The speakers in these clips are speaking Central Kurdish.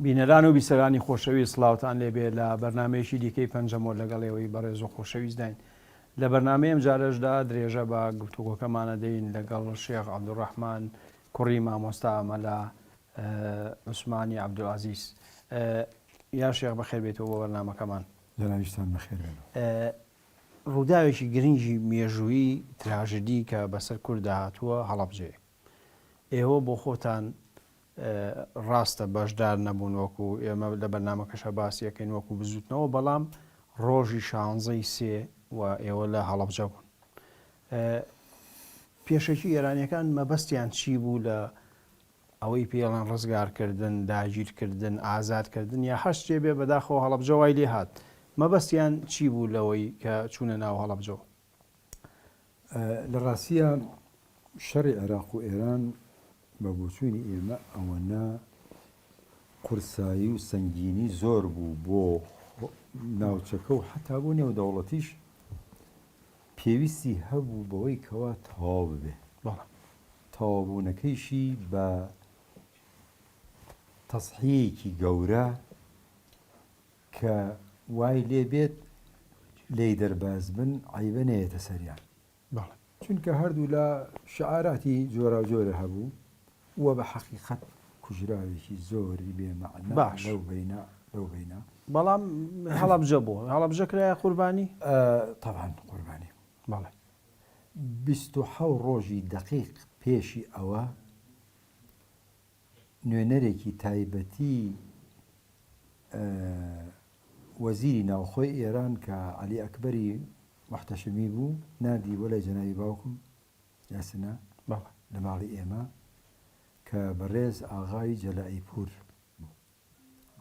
بینەران و بیسەرانی خۆشەویست سڵاوتان لێبێ لە بەرنامەیەکی دیکەی پەنجەمۆر لەگەڵ ئێوەی بەڕێز و خۆشەویستداین لە بەرنامەی ئەمجارەشدا درێژە بە گفتوگۆکەمان ئەدەین لەگەڵ شێخ عەبدولڕەحمان کوڕی مامۆستا مەلا عوسمانی عەبدولعەزیز. یا شێخ بەخێر بێیتەوە بۆ بەرنامەکەمان. جەنابیشتان بەخێر بێن. ڕووداوێکی گرنگی مێژوویی تراژدی کە بەسەر کورددا هاتووە هەڵەبجەیە. ئێوە بۆ خۆتان ڕاستە بەشدار نەبوون وەکو ئێمە لە بەرنامەکەشا باسی ئەکەین وەکو بزوتنەوە بەڵام ڕۆژی شانزەی سێ و ئێوە لە هەڵەبجە بوون پێشەکی ئێرانیەکان مەبەستیان چی بوو لە ئەوەی پێڵەن ڕزگارکردن داگیرکردن ئازادکردن یا هەر شتێ بێ بەداخەوە هەڵەبجە وای لێ هات مەبەستیان چی بوو لەوەی کە چوونە ناو هەڵەبجەوە؟ لە ڕاستیا شەڕی عێراق و ئێران بە بۆچوونی ئێمە ئەوەنە قورسایی و سەنگینی زۆر بوو بۆ ناوچەکە و حەتا بۆ نێودەوڵەتیش پێویستی هەبوو بەوەی کەوا تەواو ببێ. تەواوبوونەکەیشی بە تەزحیەیەکی گەورە کە وای لێ بێت لێی دەرباز بن عەیبە نەیەتە سەریان. بەڵێ. چونکە هەردوولا شعاراتی جۆراوجۆرە هەبوو و بە حەقیقەت کوژراوێکی زۆری بێ مەعنا باش. لەو بەینە لەو بەینە. بەڵام هەڵەبجە بۆ؟ هەڵەبجە کرایە قوربانی؟ تەبعەن قوربانی. بەڵێ. 27 ڕۆژی دەقیق پێشی ئەوە نوێنەرێکی تایبەتی وەزیری ناوخۆی ئێران کە عەلی ئەکبەری موحتەشەمی بوو ناردی بۆ لای جەنابی باوکم لە سنە لە ماڵی ئێمە کە بەڕێز ئاغای جەلائی پوور بوو.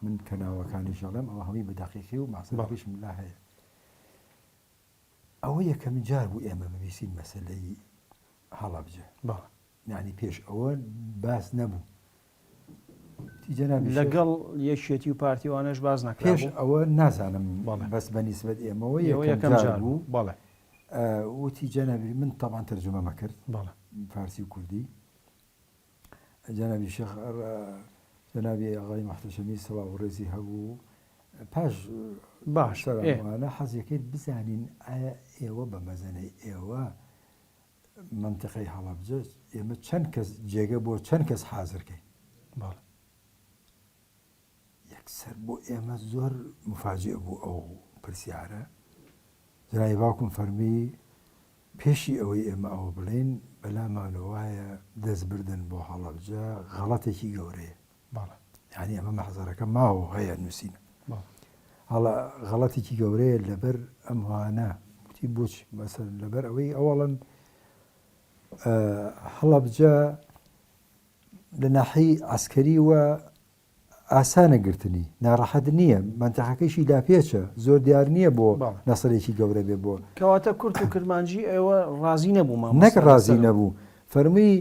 من کە ناوەکانیش ئەڵێم ئەوە هەمووی بە دەقیقی و مەحزەرەکەیشم لا هەیە. ئەوە یەکەمین جار بوو ئێمە ببیسین مەسەلەی هەڵەبجە. یانی پێش ئەوە باس نەبوو. وتی جەنابی شێخ. لەگەڵ یەکێتی و پارتی وانەش باس نەکرابوو؟ پێش ئەوە نازانم بەس بە نیسبەت ئێمەوە یەکەم جار بوو. بەڵێ. وتی جەنابی من تەبعەن تەرجومەمە کرد. بەڵێ. فارسی و کوردی. جەنابی شێخ جەنابی ئاغای مەحتەشەمی سڵاو و ڕێزی هەبوو. پاش باش سەرانە حەزیەکەی بزانین ئایا ئێوە بە مەزەنەی ئێوە مەنتیقەی هەڵەبجە ئێمە چەند کەس جێگە بۆ چەند کەس حازر کەین؟ بەڵێ. یەکسەر بۆ ئێمە زۆر مفاجئ بوو ئەو پرسیارە. جەنابی باوکم فەرمی پێشی ئەوەی ئێمە ئەوە بڵێین بەلامانەوە وایە دەست بردن بۆ هەڵەبجە غەڵەتێکی گەورەیە. بەڵێ. یانی ئەمە مەحزەرەکە ماوە و هەیە نووسینە. بەڵێ. هەڵە غەڵەتێکی گەورەیە لەبەر ئەم هۆانە. وتی بۆچی؟ مەسەلەن لەبەر ئەوەی ئەوەڵەن هەڵەبجە لە ناحەی عەسکەری و ئاسانە گرتنی، ناڕەحەت نییە، مەنتەقەکەیشی لاپێچە، زۆر دیار نییە بۆ نەسەرێکی گەورە بێ بۆ. کەواتە کورت و کرمانجی ئێوە ڕازی نەبوو مامۆستا نەک ڕازی نەبوو، فەرمووی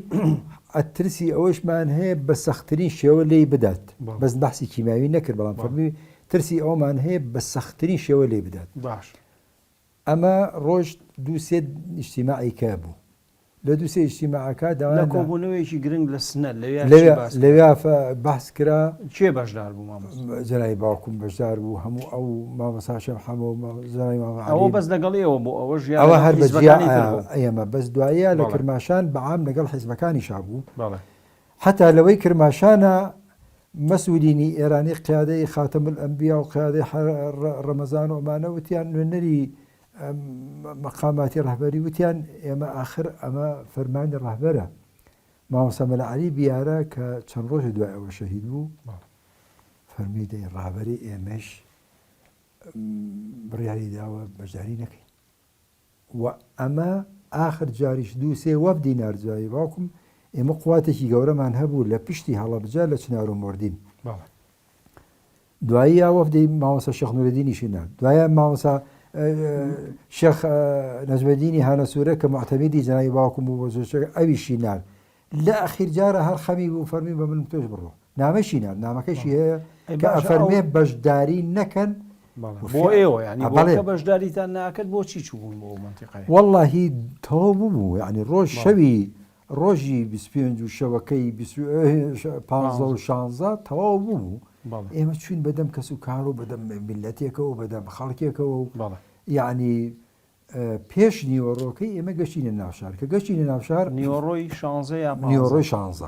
ترسی ئەوەشمان هەیە بە سەختترین شێوە لێی بدات، بەس بەحسی کیمیاوی نەکرد، بەڵام فەرمووی ترسی ئەوەمان هەیە بە سەختترین شێوە لێی بدات. باش. ئەمە ڕۆژ دوو سێ ئیجتیماعی کە بوو. لە دوو سێ ئیجتیماعەکە داوایان لە کۆبوونەوەیەکی گرنگ لە سنە لەویا چی باس کرا؟ لەویا بەحس کرا. کێ بەشدار بوو مامۆستا؟ جەنابی باوکم بەشدار بوو، هەموو ئەو مامۆستا شێخ حەمە و جەنابی مامە عەلی. ئەوە بەس لەگەڵ ئێوە بوو ئەوەش یا ئەوە لەگەڵ هەر بە جیا حیزبەکانی تر بوو؟ ئێمە بەس دوایە لە بەڵێ. کرماشان بە عام لەگەڵ حیزبەکانیشا بوو. بەڵێ. حەتا لەوەی کرماشانا مەسئولینی ئێرانی قیادەی خاتم الانبیا و قیادەی ڕەمەزان و ئەمانە وتیان نوێنەری مەقاماتی ڕەهبەری وتیان ئێمە ئاخر ئەمە فەرمانی ڕەهبەرە مامۆستا مەلا عەلی بیارە کە چەند ڕۆژێ دوای ئەوە شەهید بوو فەرمی دەی ڕابەری ئێمەش بڕیاری داوە بەشداری نەکەین و ئەمە ئاخر جاریش دوو سێ وەفدی نارد جاری باوکم ئێمە قواتێکی گەورەمان هەبوو لە پشتی هەڵەبجە لە چنار و مۆردین دوایی یا وەفدی مامۆستا شێخ نورەدینیشی نارد دوایە مامۆستا شێخ نەجمەدینی هانەسوورە کە معتەمیدی جەنابی باوکم بوو بۆ زۆر ئەویشی نارد لە ئەخیر جارە هەر خەمی بوو فەرمی بە من تۆش بڕۆ نامەشی نارد نامەکەشی هەیە کە ئەفەرمێ بەشداری نەکەن بۆ ئێوە یانی بۆ کە بەشداریتان ناکرد بۆچی چووبوون بۆ ئەو مەنتیقەیە؟ وەڵاهی تەواو ببوو یانی ڕۆژ شەوی ڕۆژی 25 و شەوەکەی 15 و 16 تەواو ببوو. ئێمە چوین بەدەم کەس و کار و بەدەم میلەتێکەوە بەدەم خەڵکێکەوە و یعنی پێش نیوەڕۆکەی ئێمە گەشتینە ناوشار کە گەشتینە ناوشار نیوەڕۆی شانزە یا نیوەڕۆی شانزە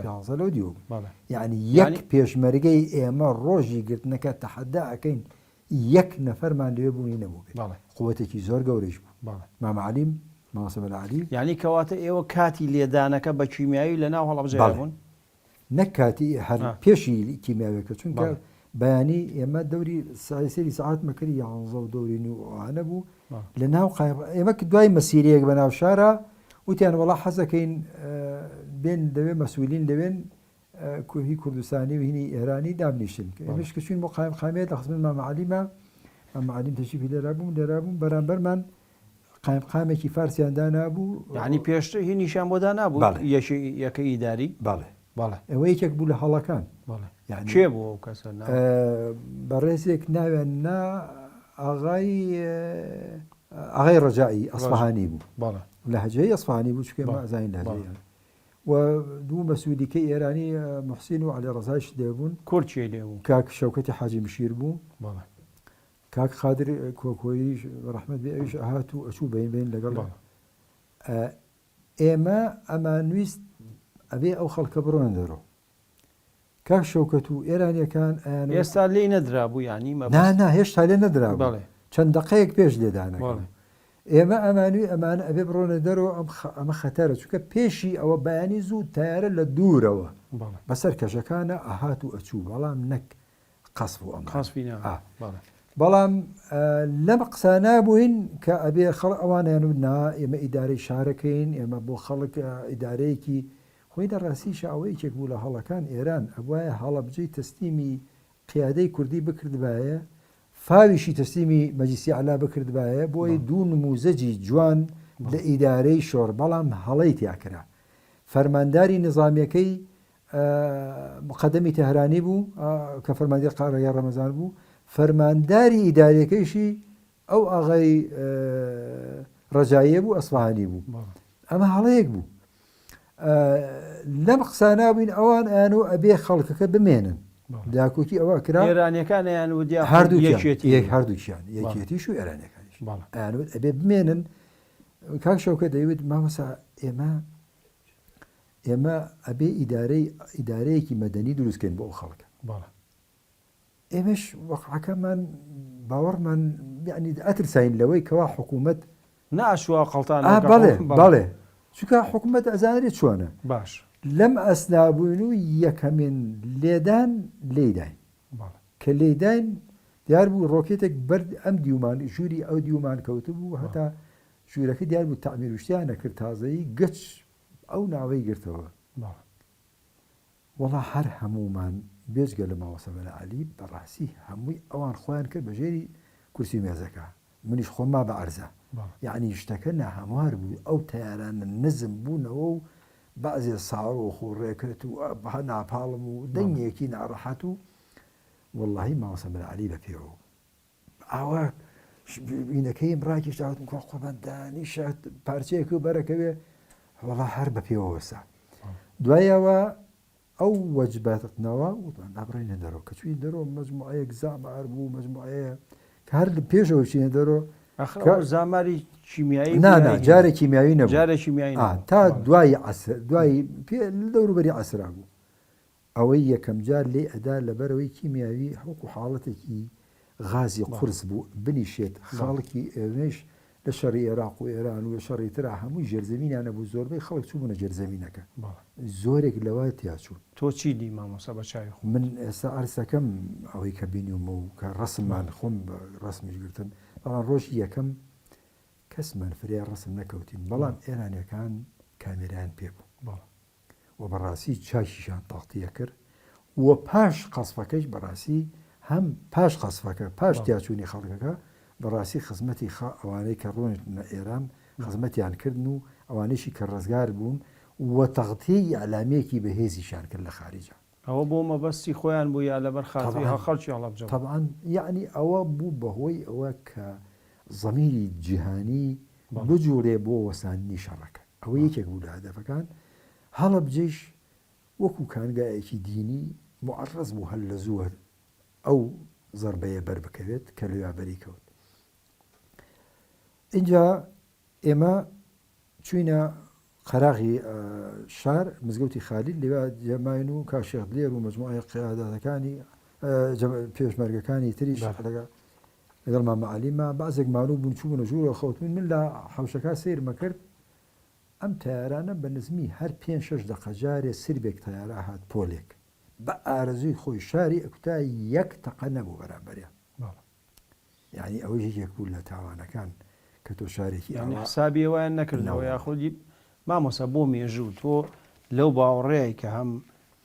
شانزە لەو دیو یعنی یەک پێشمەرگەی ئێمە ڕۆژی گرتنەکە تەحەدا ئەەکەین یەک نەفەرمان لەوێ بوونی نەبوو قوتێکی زۆر گەورەش بوو مامە عەلیم مامۆستا مەلا عەلی. یانی کەواتە ئێوە کاتی لێدانەکە بە کیمیاوی لە ناو هەڵەبجەیا بوون؟ نەک کاتی هەر پێشی کیمیاویەکە چونکە بەیانی ئێمە دەوری سەیری سەعاتمە کرد یانزە و دەوری نیو ئەوانە بوو لە ناو قایم ئێمە کە دوای مەسیرەیەک بە ناو شارا وتیان وەڵا حەزەکەین بێن لەوێ مەسئولین لەوێن هی کوردستانی و هینی ئێرانی دابنیشن ئێمەش کە چوین بۆ قایم قامیەت لە خزمەت مامە عەلیمە مامە عەلیم تەشریفی لێرا بووم لێرا بووم بەرامبەرمان قایمقامێکی فارسیان دانابوو. یانی پێشتر هینیشیان بۆ دانابوو؟ بەڵێ. یەکی یەکە ئیداری؟ بەڵێ. بەڵێ. ئەوە یەکێک بوو لە هەڵەکان. بەڵێ. یانی کێ بوو ئەو کەسە ناو؟ بەڕێزێک ناویان نا ئاغای ئاغای ڕەجائی ئەسفەهانی بوو. بەڵێ. لەهجەی ئەسفەهانی بوو چونکە ئێمە ئەزانین لەهجەیان. و دوو مەسوولیکەی ئێرانی موحسین و عەلی ڕەزایش لێ بوون. کورد کێ لێ بوو؟ کاک شەوکەتی حاجی مشیر بوو. بەڵێ. کاک قادر کۆکۆییش ڕەحمەت بێ ئەویش ئەهات و ئەچوو بەین بەین لەگەڵ ئێمە ئەمانویست ئەبێ ئەو خەڵکە بڕۆنە دەرۆ کاک شەوکەت و ئێرانیەکان ئەیان ئێستا لێی نەدرابوو یانی مەبەست نا نا هێشتا لێ نەدرابوو بەڵێ چەند دەقەیەک پێش لێدانەکە بەڵێ ئێمە ئەمانوی ئەمانە ئەبێ بڕۆنە دەرەوە ئەم ئەمە خەتەرە چونکە پێشی ئەوە بەیانی زوو تەیارە لە دوورەوە بەڵێ بەسەر کەشەکانە ئەهات و ئەچوو بەڵام نەک قەسف و ئەمانە. قەسفی نا ئا. بەڵێ. بەڵام لەم قسانە بووین کە ئەبێ خەڵک ئەوانیان وت نا ئێمە ئیدارەی شارەکەین ئێمە بۆ خەڵک ئیدارەیەکی خۆی لە ڕاستیشا ئەوە یەکێک بوو لە هەڵەکان ئێران ئەبوایە هەڵەبجەی تەسلیمی قیادەی کوردی بکردبایە فاویشی تەسلیمی مەجلیسی ئەعلا بکردبایە بۆی دوو نموزەجی جوان لە ئیدارەی شۆڕ بەڵام هەڵەی تیا کرا فەرمانداری نیزامیەکەی مقەدەمی تەهرانی بوو کە فەرماندەی قارەگای ڕەمەزان بوو، فەرمانداری ئیداریەکەیشی ئەو ئاغای ڕەجاییە بوو ئەسفەهانی بوو. ئەمە هەڵەیەک بوو. لەم قسانە بووین ئەوان ئەیان و ئەبێ خەڵکەکە بمێنن. داکۆکی ئەوە کرا. ئێرانیەکان ئەیان وت یاخود هەردووکیان، یەکێتی؟ هەردووکیان، یەکێتیش و ئێرانیەکانیش. ئەیان وت ئەبێ بمێنن. کاک شەوکەت دەیوت مامۆستا ئێمە ئێمە ئەبێ ئیدارەی ئیدارەیەکی مەدەنی دروست کەین بۆ ئەو خەڵکە. بەڵێ. ئێمەش وەقعەکەمان باوەڕمان یعنی ئەترساین لەوەی کەوا حکوومەت ناشوە قەڵتان ئا بەڵێ بەڵێ چونکە حکوومەت ئەزانرێ چۆنە. باش. لەم ئەسنا بووین و یەکەمین لێدان لێیداین. بەڵێ. کە لێیداین دیار بوو ڕۆکێتێک بەر ئەم دیومان ژووری ئەو دیومان کەوتبوو هەتا ژوورەکە دیار بوو تەعمیر و شتیان ئەکرد تازەیی گەچ ئەو ناوەی گرتەوە. بەڵێ. وەڵا هەر هەموومان بێجگە لە مامۆستا مەلا عەلی بەڕاستی هەمووی ئەوان خۆیان کرد بە ژێری کورسی و مێزەکە منیش خۆم ما بە عەرزە یەعنی شتەکە ناهەموار بوو ئەو تەیارانە نزم بوونەوە و بەعزێ ساڕۆخ و ڕێکەت و ناپاڵم و دەنگێکی ناڕەحەت و وەڵاهی مامۆستا مەلا عەلی بە پێوە بوو. ئاوا وینەکەیم ڕاکێشا وتم کوا قوربان دانیشە پارچەیەک و بەرەکەوێ وەڵا هەر بە پێوە وەسا دوایەوە ئەو وەجباتنەوە وتمان با بڕینە دەرەوە کە چوین دەرەوە مەجموعەیەک زامار بوو مەجموعەیە کە هەر لە پێشەوە چینە دەرەوە ئەخر ئەو زاماری کیمیایی نا نا جارێ کیمیایی نەبوو جارێ کیمیایی نەبوو. تا دوای عەسر دوای پێ دەوروبەری عەسرا بوو ئەوەی یەکەمجار لێی ئەدا لەبەرئەوەی کیمیاوی وەکو حاڵەتێکی غازی قورس بوو بنیشێت خەڵکی ئێمەیش لە شەڕی ئێراق و ئێران و لە شەڕی ترا هەمووی ژێرزەمینیان نەبوو زۆربەی خەڵک چووبوونە ژێرزەمینەکە زۆرێک لەوە تیاچوون. تۆ چی دی مامۆستا بە چاوی خۆت؟ من ئێستا عەرز دەکەم ئەوەی کە بینیومە و کە ڕەسممان خۆم ڕەسمیش گرتم بەڵام ڕۆژی یەکەم کەسمان فریای ڕەسم نەکەوتین بەڵام ئێرانیەکان کامێرایان پێ بوو. و بەڕاستی چاکیشیان تەغتیە کرد و پاش قەسفەکەیش بەڕاستی هەم پاش قەسفەکە پاش تیاچوونی خەڵکەکە بەڕاستی خزمەتی خە ئەوانەی کە ڕۆیشتنە ئێران خزمەتیان کردن و ئەوانەیشی کە ڕزگار بوون و تەغتیەی ئیعلامیەکی بەهێزیشیان کرد لە خاریجە. ئەوە بۆ مەبەستی خۆیان بوو یا لەبەر خاتری تەبعەن خەڵکی هەڵەبجە بوو؟ تەبعەن یەعنی ئەوە بوو بەهۆی ئەوە کە زەمیری جیهانی بجوڵێ بۆ وەساندنی شەڕەکە. ئەوە یەکێک بوو لە هەدەفەکان، هەڵەبجەیش وەکو کانگایەکی دینی موعەڕەز بوو هەر لە زووە ئەو زەربەیە بەر بکەوێت کە لەویا بەری کەوت. ئینجا ئێمە چووینە قەراغی شار مزگەوتی خالید لەوێ جێماین و کاک شێخ دلێر و مەجموعەی قیاداتەکانی پێشمەرگەکانی تریش لەگەڵ لەگەڵ مامە عەلی ما بەعزێک مانوو بوون چووبوونە ژوورەوە خەوتبوون من لە حەوشەکە سەیرمە کرد ئەم تەیارانە بە نزمی هەر پێنج شەش دەقە جارێ سربێک تەیارە هات پۆلێک بە ئارەزووی خۆی شاری ئەکوتا یەک تەقە نەبوو بەرامبەریان. یانی ئەوەیش یەکێک بوو لە تاوانەکان کە تۆ شارێکی یانی ئاوا حسابی ئەویان نەکردەوە نەوەڵا. یاخود مامۆستا بۆ مێژوو تۆ لەو باوەڕەیای کە هەم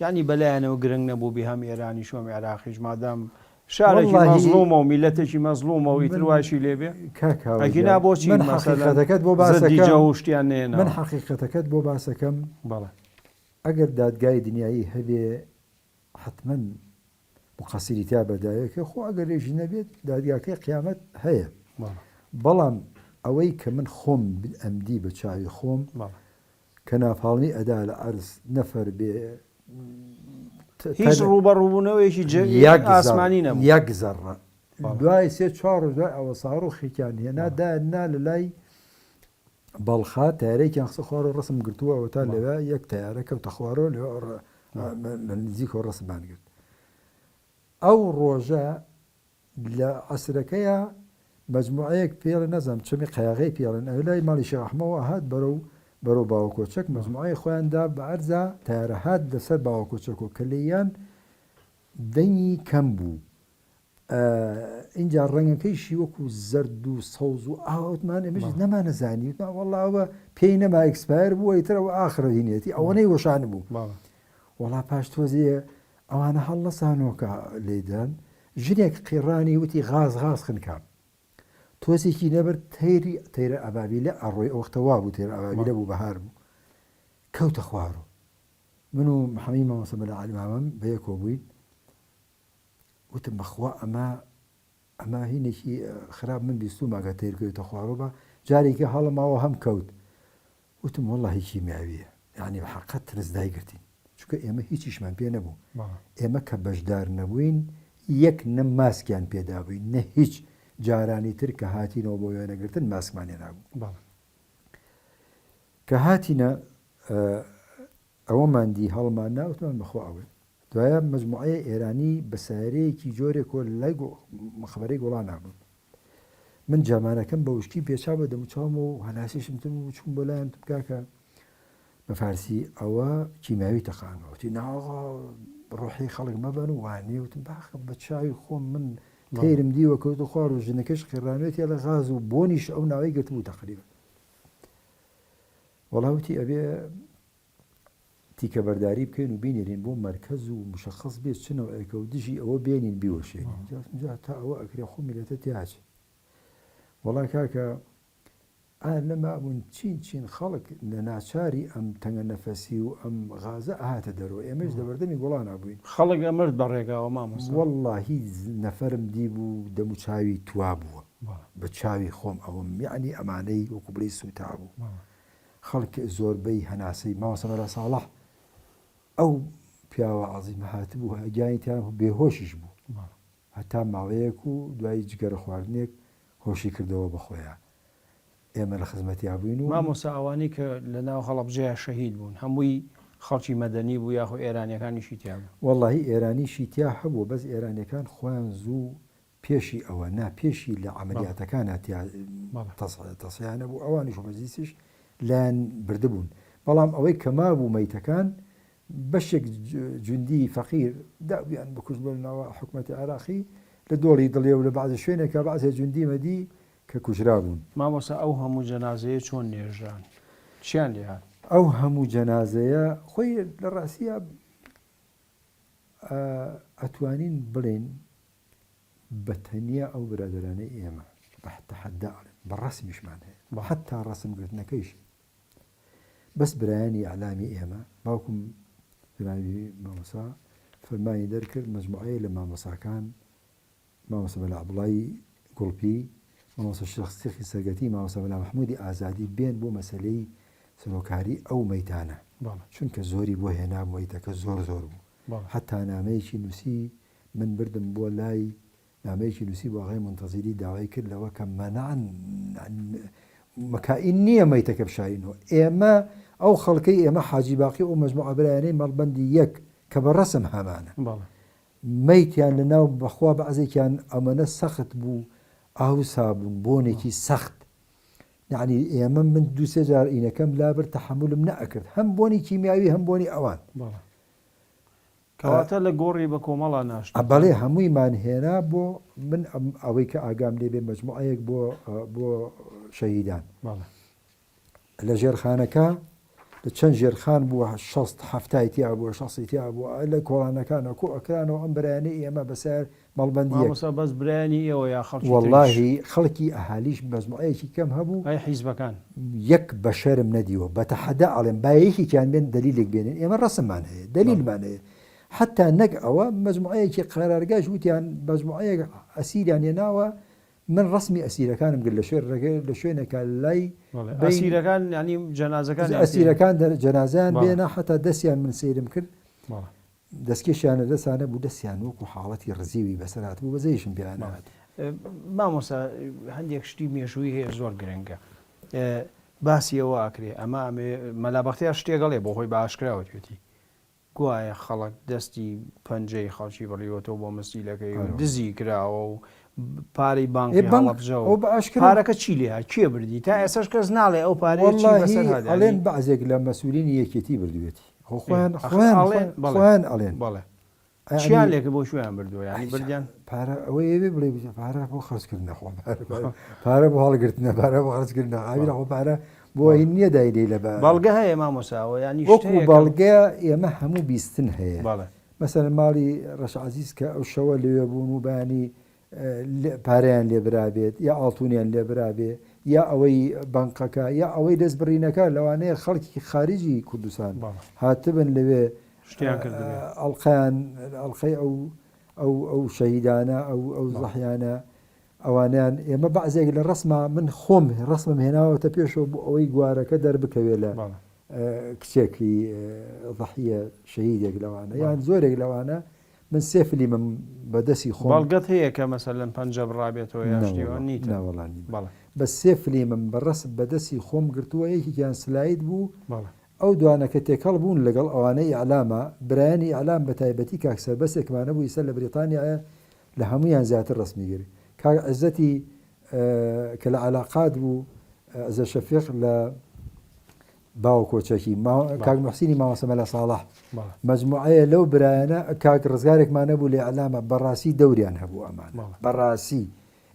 یانی بەلایانەوە گرنگ نەبووبی هەم ئێرانیش و هەم عێراقیش مادام شارێکی وەڵڵاهی مەزڵومە و میللەتێکی مەزڵومە و ئیتر من وایشی لێ بێ کاک هاوە ئەگینا گیان بۆچی من مەسەلەن حەقیقەتەکەت بۆ زدی باسەکەم جەو و شتیان من نەهێناوە؟ حەقیقەتەکەت بۆ باسەکەم بەڵێ. ئەگەر دادگای دنیایی هەبێ حەتمەن موقەسیری تیا بەرداوێکە خۆ ئەگەرێکی نەبێت دادگاکەی قیامەت هەیە بەڵام ئەوەی کە من خۆم ئەمدی بە چاوی خۆم کە ناپاڵمی ئەدا لە عەرز نەفەر بێ هیچ ڕووبەڕووبوونەوەیەکی ئاسمانی نەبوو یەک زەڕە دوای سێ چوار ڕۆژ دوای ئەوە ساڕۆخێکیان هێنا دایان نا لە لای بەڵخا تەیارەیەکیان خستە خوارەوە ڕەسم گرتووە ئەوەتا لەوێ یەک تەیارە کەوتە خوارەوە لەوێ لە نزیکەوە ڕەسمان گرت ئەو ڕۆژە لە عەسرەکەیە مجموعەیەک پێڵێ نەزانم چەمی قەیاغەی پێڵێن ئەوێ لای ماڵی شێخ ئەحمەوە هات بەرەو بەرەو باوەکۆچەک مجموعەی خۆیان دا بە عەرزا تەیارە هات لەسەر باوەکۆچەکۆ کە لێیان دەنگی کەم بوو ئینجا ڕەنگەکەیشی وەکو زەرد و سەوز و ئاوا وتمان ئێمەش نەمانەزانی وتمان وەڵا ئەوە پێی نەما expire بووە ئیتر ئەوە ئاخرە هینێتی ئەوەنەی وەشان بوو وەڵا پاش تۆزێ ئەوانە هەڵنەسانەوە کە لێدان ژنێک قیڕانی وتی غاز غاز خنکام تۆزێکی نەبرد تەیری تەیرە ئەبابیلە ئەڕۆی ئەو وەختە وابوو تەیرە ئەبابیلە بوو بەهار بوو کەوتە خوارۆ من و محەمەی مامۆستا مەلا عەلی مامەم بەیەکەوە بووین وتم بەخوا ئەمە ئەمە هینێکی خراپ من بیستومە گەر تەیر کەوێتە خوارەوە بە جارێکی هەڵماوە هەم کەوت وتم وەڵڵاهی کیمیاویە یعنی بە حەقەت ترس دایگرتین چونکە ئێمە هیچیشمان پێ نەبوو ئێمە کە بەشدار نەبووین یەک نە ماسکیان پێدابووین نە هیچ جارانی تر کە هاتینەوە بۆ وێنەگرتن ماسکمان هێنابوو کە هاتینە ئەوەمان دی هەڵمان نا وتمان بەخوا ئەوەیە. دوایە مەجموعەیە ئێرانی بە سەیارەیەکی جۆرێکەوە لە لای مەقبەرەی گوڵانا بوون. من جامانەکەم بە وشکی پێچا بە دەموچاوم و هەناسیشم تر بوو چووم بۆ لایان وتم کاکە بە فارسی ئەوە کیمیاوی تەقاندوە. وتی نا ئاغا ڕۆحی خەڵک مەبەن و وانیە. وتم باخە بە چاوی خۆم من تەیرم دیوە کەوتە خوار و ژنەکەش قیڕانوێتی ئەڵێ غاز و بۆنیش ئەو ناوەی گرتبوو تەقریبا. وەڵا وتی ئەبێ تیکە بەرداری بکەین و بینێرین بۆ مەرکەز و مشخص بێت چ نەوعێکە و دژی ئەوە بێنین بیوەشێنین جا جا تا ئەوە ئەکرێ خۆ میلەتە تیاچێ وەڵا کاکە ئا نەمابوون چین چین خەڵک لە ناچاری ئەم تەنگە نەفەسی و ئەم غازە ئەهاتە دەرەوە ئێمەش لە بەردەمی گوڵانا بووین. خەڵک ئەمرد بە ڕێگاوە مامۆستا. وەڵاهی نەفەرم دیبوو دەموچاوی توابووە. بە چاوی خۆم ئەوەم یەعنی ئەمانەی وەکو بڵێی سوتابوو خەڵک زۆربەی هەناسەی مامۆستا مەلا ساڵح ئەو پیاوە عەزیمە هاتبوو گیانی تیان بێهۆشیش بوو هەتا ماوەیەک و دوای جگەرە خواردنێک هۆشی کردەوە بە خۆیا ئێمە لە خزمەتیا بووین و. مامۆستا ئەوانەی کە لە ناو هەڵەبجەیا شەهید بوون هەمووی خەڵکی مەدەنی بوو یاخۆ ئێرانیەکانیشی تیا بوو؟ وەڵاهی ئێرانیشی تیا هەبوو بەس ئێرانیەکان خۆیان زوو پێشی ئەوە نا پێشی لە عەمەلیاتەکانا تیا تەسحیان هەبوو ئەوانیش و مەجلیسیش لایان بردبوون بەڵام ئەوەی کە مابوو مەیتەکان بەشێک جوندی فەقیر دابوویان بکوشت بۆ ناوە حکومەتی عێراقی لە دۆڵی دڵێ و لە بەعزە شوێنێکا بەعزێ جوندی مەدی کە کوژرابوون. مامۆستا ئەو هەموو جەنازەیە چۆن نێژران؟ چیان لێ هات؟ ئەو هەموو جەنازەیە خۆی لە ڕاستیا ئەتوانین بڵێین بە تەنیا ئەو برادەرانەی ئێمە بە تەحەدا ئەڵێم بە ڕەسمیشمان هەیە حەتا ڕەسم گرتنەکەیش بەس برایانی ئیعلامی ئێمە باوکم جەنابی مامۆسا فەرمانی دەرکرد مەجموعەیە لە مامۆساکان مامۆستا مەلا عەبدوڵای گوڵپی مامۆستا شێخ سیخی سەرگەتی مامۆستا مەلا مەحموودی ئازادی بێن بۆ مەسەلەی سەرۆکاری ئەو مەیتانە چونکە زۆری بۆ هێنا مەیتەکە زۆر زۆر بوو. حەتا نامەیەکی نووسی من بردم بۆ لای نامەیەکی نووسی بۆ ئاغای مونتەزیری داوای کرد لەوە کە مەنعن مەکائین نییە مەیتەکە بشارینەوە ئێمە ئەو خەڵکەی ئێمە حاجی باقی ئەو مەجموعە برایانەی مەڵبەندی یەک کە بە ڕەسم هەمانە مەیتیان لە ناو بەخوا بەعزێکیان ئەمەنە سەخت بوو ئاوسا بوون بۆنێکی سەخت یعنی ئێمە من دوو سێ جار ئینەکەم لابرد تەحەمولم نەئەکرد هەم بۆنی کیمیاوی هەم بۆنی ئەوان. کەواتە لە گۆڕی بە کۆمەڵا ناشتتان؟ بەڵێ هەموویمان هێنا بۆ من ئەوەی کە ئاگام لێ بێ مەجموعەیەک بۆ بۆ شەهیدان. بەڵێ. لە ژێرخانەکە لە چەند ژێرخان بووە شەست حەفتای تیا بووە شەستی تیا بووە لە کۆڵانەکانە کۆ ئەکرانەوە ئەم برایانەی ئێمە بەسەر مەڵبەندیەک. مامۆستا بەس برایانی ئێوە یا خەڵکی تریش؟ وەڵاهی خەڵکی ئەهالیش مەجموعەیەکی کەم هەبوو. ئەی حیزبەکان؟ یەک بەشەرم نەدیوە بەتەحەدا ئەڵێم با یەکێکیان بێن دەلیلێک بێنن ئێمە ڕەسممان هەیە دەلیلمان هەیە حەتا نەک ئەوە مەجموعەیەکی قەرارگاش وتیان مەجموعەیەک ئەسیریان هێناوە من ڕەسمی ئەسیرەکانم گرت لە شوێن ڕێگە لە شوێنێکا لای بەین ئەسیرەکان یانی جەنازەکانیان پێ ئەسیرەکان جەنازەیان بێنە حەتا دەستیان من سەیرم کرد دەستکێشیان لە دەستا نەبوو دەستیان وەکو حاڵەتی ڕزیوی بەسەر هاتبوو بەزەیشم پێیان نەهات. مامۆستا هەندێک شتی مێژووی هەیە زۆر گرنگە باسی ئەوە ئەکرێ ئەمە ئەمێ مەلا بەختیار شتێک ئەڵێ بۆ خۆی بە ئاشکرا وتوێتی گوایە خەڵک دەستی پەنجەی خەڵکی بڕیوەتەوە بۆ مسیلەکەی و دزی کراوە و پارەی بانقی هەڵەبجە و پارەکە چی لێ هات کێ بردی تا ئێستاش کەس ناڵێ ئەو پارەیە چی بەسەر هات ئەڵێن بەعزێک لە مەسئولینی یەکێتی بردوێتی خۆ خۆیان خۆیان خۆیان ئەڵێن بەڵێ چیان لێکە بۆ کوێیان بردووە یانی بردیان پارە ئەوەی ئێوێ بڵێ پارە بۆ خەرجکردنە خۆ پارە بۆ هەڵگرتنە پارە بۆ خەرجکردنە ئاوی خۆ پارە بۆ هین نییە دایدەی لە بە بەڵگە هەیە مامۆساوە ینی وەکو بەڵگە ئێمە هەموو بیستن هەیە مەسەلەن ماڵی ڕەش عەزیز کە ئەو شەوە لەوێ بوون و بەیانی پارەیان لێ برابێت یا ئاڵتونیان لێ برابێ یا ئەوەی بانقەکە یا ئەوەی دەست بڕینەکە لەوانەیە خەڵکی خارجی کوردستان هاتبن لەوێ شتیان کردبێ ئەڵقەیان ئەڵقەی ئەو ئەو ئەو شەهیدانە ئەو ئەو زەحیانە ئەوانیان ئێمە بەعزێک لە ڕسما من خۆم ڕسمم هێناوەتە پێشەوە بۆ ئەوەی گوارەکە دەربکەوێت لە کچێکی ضحیە شەهیدێک لەوانە یان زۆرێک لەوانە من سێ فلیمم بە دەسی خۆم بەڵگەت هەیە کە مەسەلەن پەنجە بڕابێتەوە یان شتی وا نیتە؟ نا وەڵا نیمە بەڵێ بەس سێ فلیمم بە ڕەسم بە دەسی خۆم گرتووە یەکێکیان سلاید بوو بەڵێ ئەو دوانە کە تێکەڵ بوون لەگەڵ ئەوانەی ئیعلاما برایانی ئیعلام بە تایبەتی کاک سەربەستێکمان هەبوو ئیستا لە بریتانیایە لە هەموویان زیاتر ڕەسمی گرت کاک عزەتی کە لە عەلاقات بوو عزەت شەفیق لە باوە کۆچەکی کاک محسینی مامۆستا مەلا ساڵح مەجموعەیە لەو برایانە کاک ڕزگارێکمان نەبوو لە ئیعلامە بەڕاستی دەوریان هەبوو ئەمانە بەڕاستی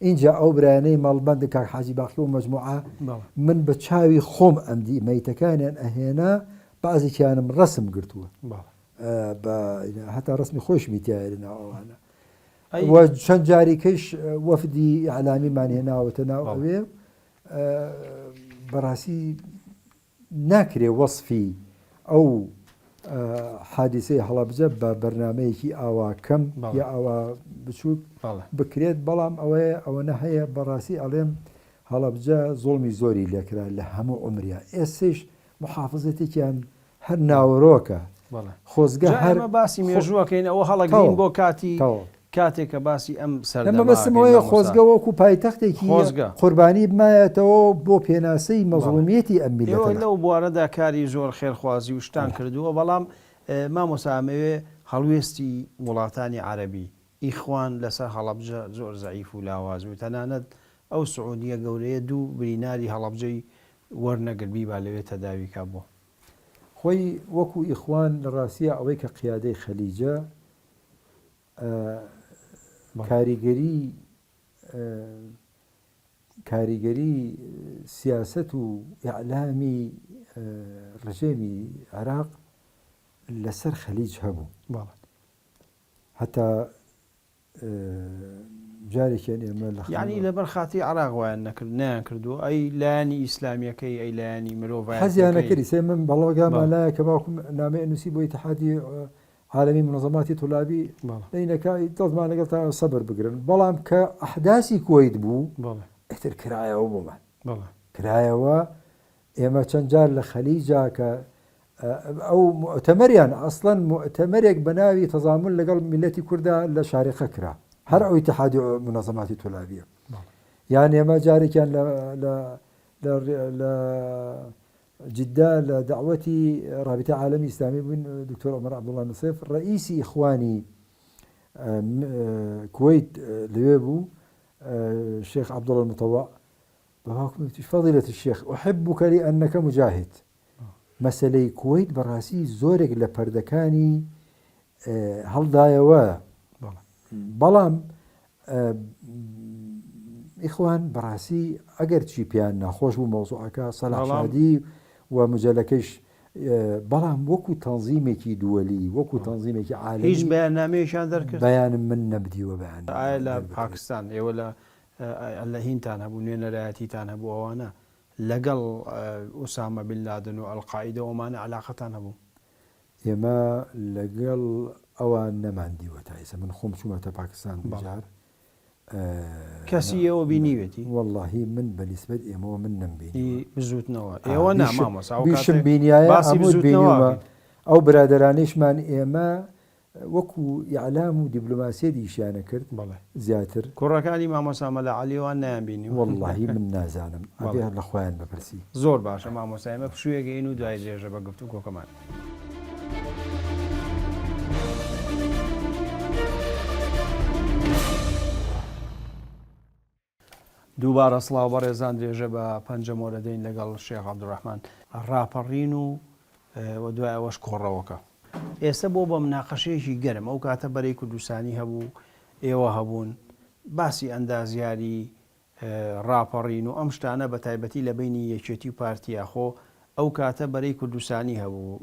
اینجا ئەو برایانەی مەڵبەند کاک حاجی باقی و مەجموعە من بە چاوی خۆم ئەمدی مەیتەکانیان ئەهێنا بەعزێکیانم ڕەسم گرتووە هەتا ڕسمی خۆشمی تایە لە ناو ئەوانە و چەند جاریکەش وەفدی ئیعلامیمان هێناوەتە ناو ئەوێ بەڕاستی ناکرێ وەسفی ئەو حادیسەی هەڵەبجە بە بەرنمەیەکی ئاوا کەم یا ئاوا بچووک بکرێت بەڵام ئەوەیە ئەوەنە هەیە بەڕاستی ئەڵێم هەڵەبجە زوڵمی زۆری لێکرا لە هەموو عومریا ئێستەیش محافزەتێکیان هەر ناوەرۆکە خۆزگە هەر ئێمە باسی مێژووەکەین ئەوە هەڵەگرین بۆ کاتی کاتێک کە باسی ئەم سەردەمە مەبەستم ئەوەیە خۆزگە وەکو پایتەختێکی خۆزگە قوربانی بمایەتەوە بۆ پێناسەی مەزڵومیەتی ئەم میللەتە. ئێوە لەو بوارەدا کاری زۆر خێرخوازی و شتان کردووە بەڵام مامۆستا ئەمەوێ هەڵوێستی وڵاتانی عەرەبی ئیخوان لەسەر هەڵەبجە زۆر زەعیف و لاواز بوو تەنانەت ئەو سعودیە گەورەیە دوو بریناری هەڵەبجەی وەرنەگرت بیبا لەوێ تەداوی کا بۆ. خۆی وەکو ئیخوان لە ڕاستیا ئەوەی کە قیادەی خەلیجە کاریگەری کاریگەری سیاسەت و ئیعلامی ڕژێمی عێراق لەسەر خەلیج هەبوو هەتا جارێکیان ئێمە لە یانی لەبەر خاتری عراق وایان نەکرد نەیان کردووە ئەی لایەنی ئیسلامیەکەی ئەی لایەنی مرۆڤایەتیەکەی حەزیان نەکردی سێ من بەڵگامان لایە کە باوکم نامەی نووسی بۆ ئیتحادی عالەمی منەزەماتی طلابی دەینەکە دڵمان لەگەڵتان سەبر بگرن بەڵام کە ئەحداسی کوەیت بوو ئیتر کرایەوە بۆمان کرایەوە ئێمە چەند جار لە خەلیجا کە. ئەو موئتەمەریان ئەسڵەن موئتەمەرێک بە ناوی تەزامون لەگەڵ میللەتی کوردا لە شاریقە کرا هەر ئەو ئیتحادی مونەزەماتی تولابیە یان ئێمە جارێکیان لە لە لە لە جدە لە دەعوەتی ڕابیتە عالەمی ئیسلامی بووین دکتۆر عومەر عەبدوڵڵا نسێف ڕئیسی ئیخوانی کوەیت لەوێ بوو شێخ عەبدوڵڵا المتەوع بە باوکم وتی فضیلە الشیخ احبک لانک مجاهد مەسەلەی کوەیت بەڕاستی زۆرێک لە پەردەکانی هەڵدایەوە بەڵام ئیخوان بەڕاستی ئەگەر چی پێیان ناخۆش بوو مەوزوعەکە سەلاحشادی و مجەلەکەش بەڵام وەکو تەنزیمێکی دووەلی وەکو تەنزیمێکی عالی هیچ بەیاننامەیەکیان دەرکرد بەیانم من نەبدیوە بەیان ئایا لە پاکستان ئێوە لە لە هینتان هەبوو نوێنەرایەتیتان هەبوو ئەوانە لەگەڵ ئوسامە بن لادن و ئەلقاعیدە و ئەمانە عەلاقەتان هەبوو؟ ئێمە لەگەڵ ئەوان نەمان دیوە تا ئێستا من خۆم چوومەتە پاکستان دووجار. کەسی ئێوە بینیوێتی؟ وەڵاهی من بە نیسبەت ئێمەوە من نەمبینیوە. ئی بزووتنەوە ئێوە نا مامۆستا ئەو بیشم کاتێک بینیایە باسی ئەموت بزووتنەوە بینیومە ئەکەین. ئەو برادەرانەیشمان ئێمە وەکو ئیعلام و دیبلۆماسیەت ئیشیان ئەکرد بەڵێ. زیاتر. کوڕەکانی مامۆستا مەلا عەلی ئەوان نەیانبینیوە. وەڵڵاهی من نازانم ئەبێ بەڵێ. لە خۆیان بپرسی. زۆر باشە مامۆستا ئێمە پشوویەک ئەین و دوای درێژە بە گفتوگۆکەمان. دووبارە سڵاو بەڕێزان درێژە بە پەنجەمۆر ئەدەین لەگەڵ شێخ عەبدولڕەحمان. ڕاپەڕین و و دوای ئەوەش کۆڕەوەکە. ئێستا بۆ بە مناقەشەیەکی گەرم ئەو کاتە بەرەی کوردستانی هەبوو ئێوە هەبوون باسی ئەندازیاری ڕاپەڕین و ئەم شتانە بە تایبەتی لە بەینی یەکێتی و پارتیا خۆ ئەو کاتە بەرەی کوردستانی هەبوو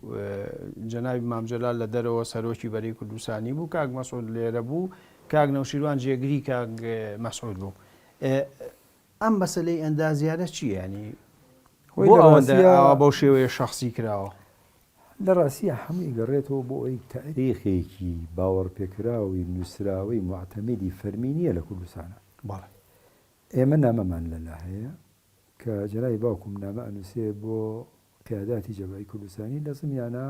جەنابی مام جەلال لە دەرەوە سەرۆکی بەرەی کوردستانی بوو کاک مەسعود لێرە بوو کاک نەوشیروان جێگری کاک مەسعود بوو ئەم مەسەلەی ئەندازیارە چییە ینی خۆی بۆ لە ئەوەندە ڕاستیا ئاوا بەو شێوەیە شەخسی کراوە؟ لە ڕاستیا هەمووی گەڕێتەوە بۆ ئەوەی تاریخێکی باوەڕپێکراوی نووسراوەی موعتەمدی فەرمی نییە لە کوردستانا. بەڵێ. ئێمە نامەمان لەلا هەیە کە جەنابی باوکم نامە ئەنووسێ بۆ قیاداتی جەبهەی کوردستانی لە زمیانا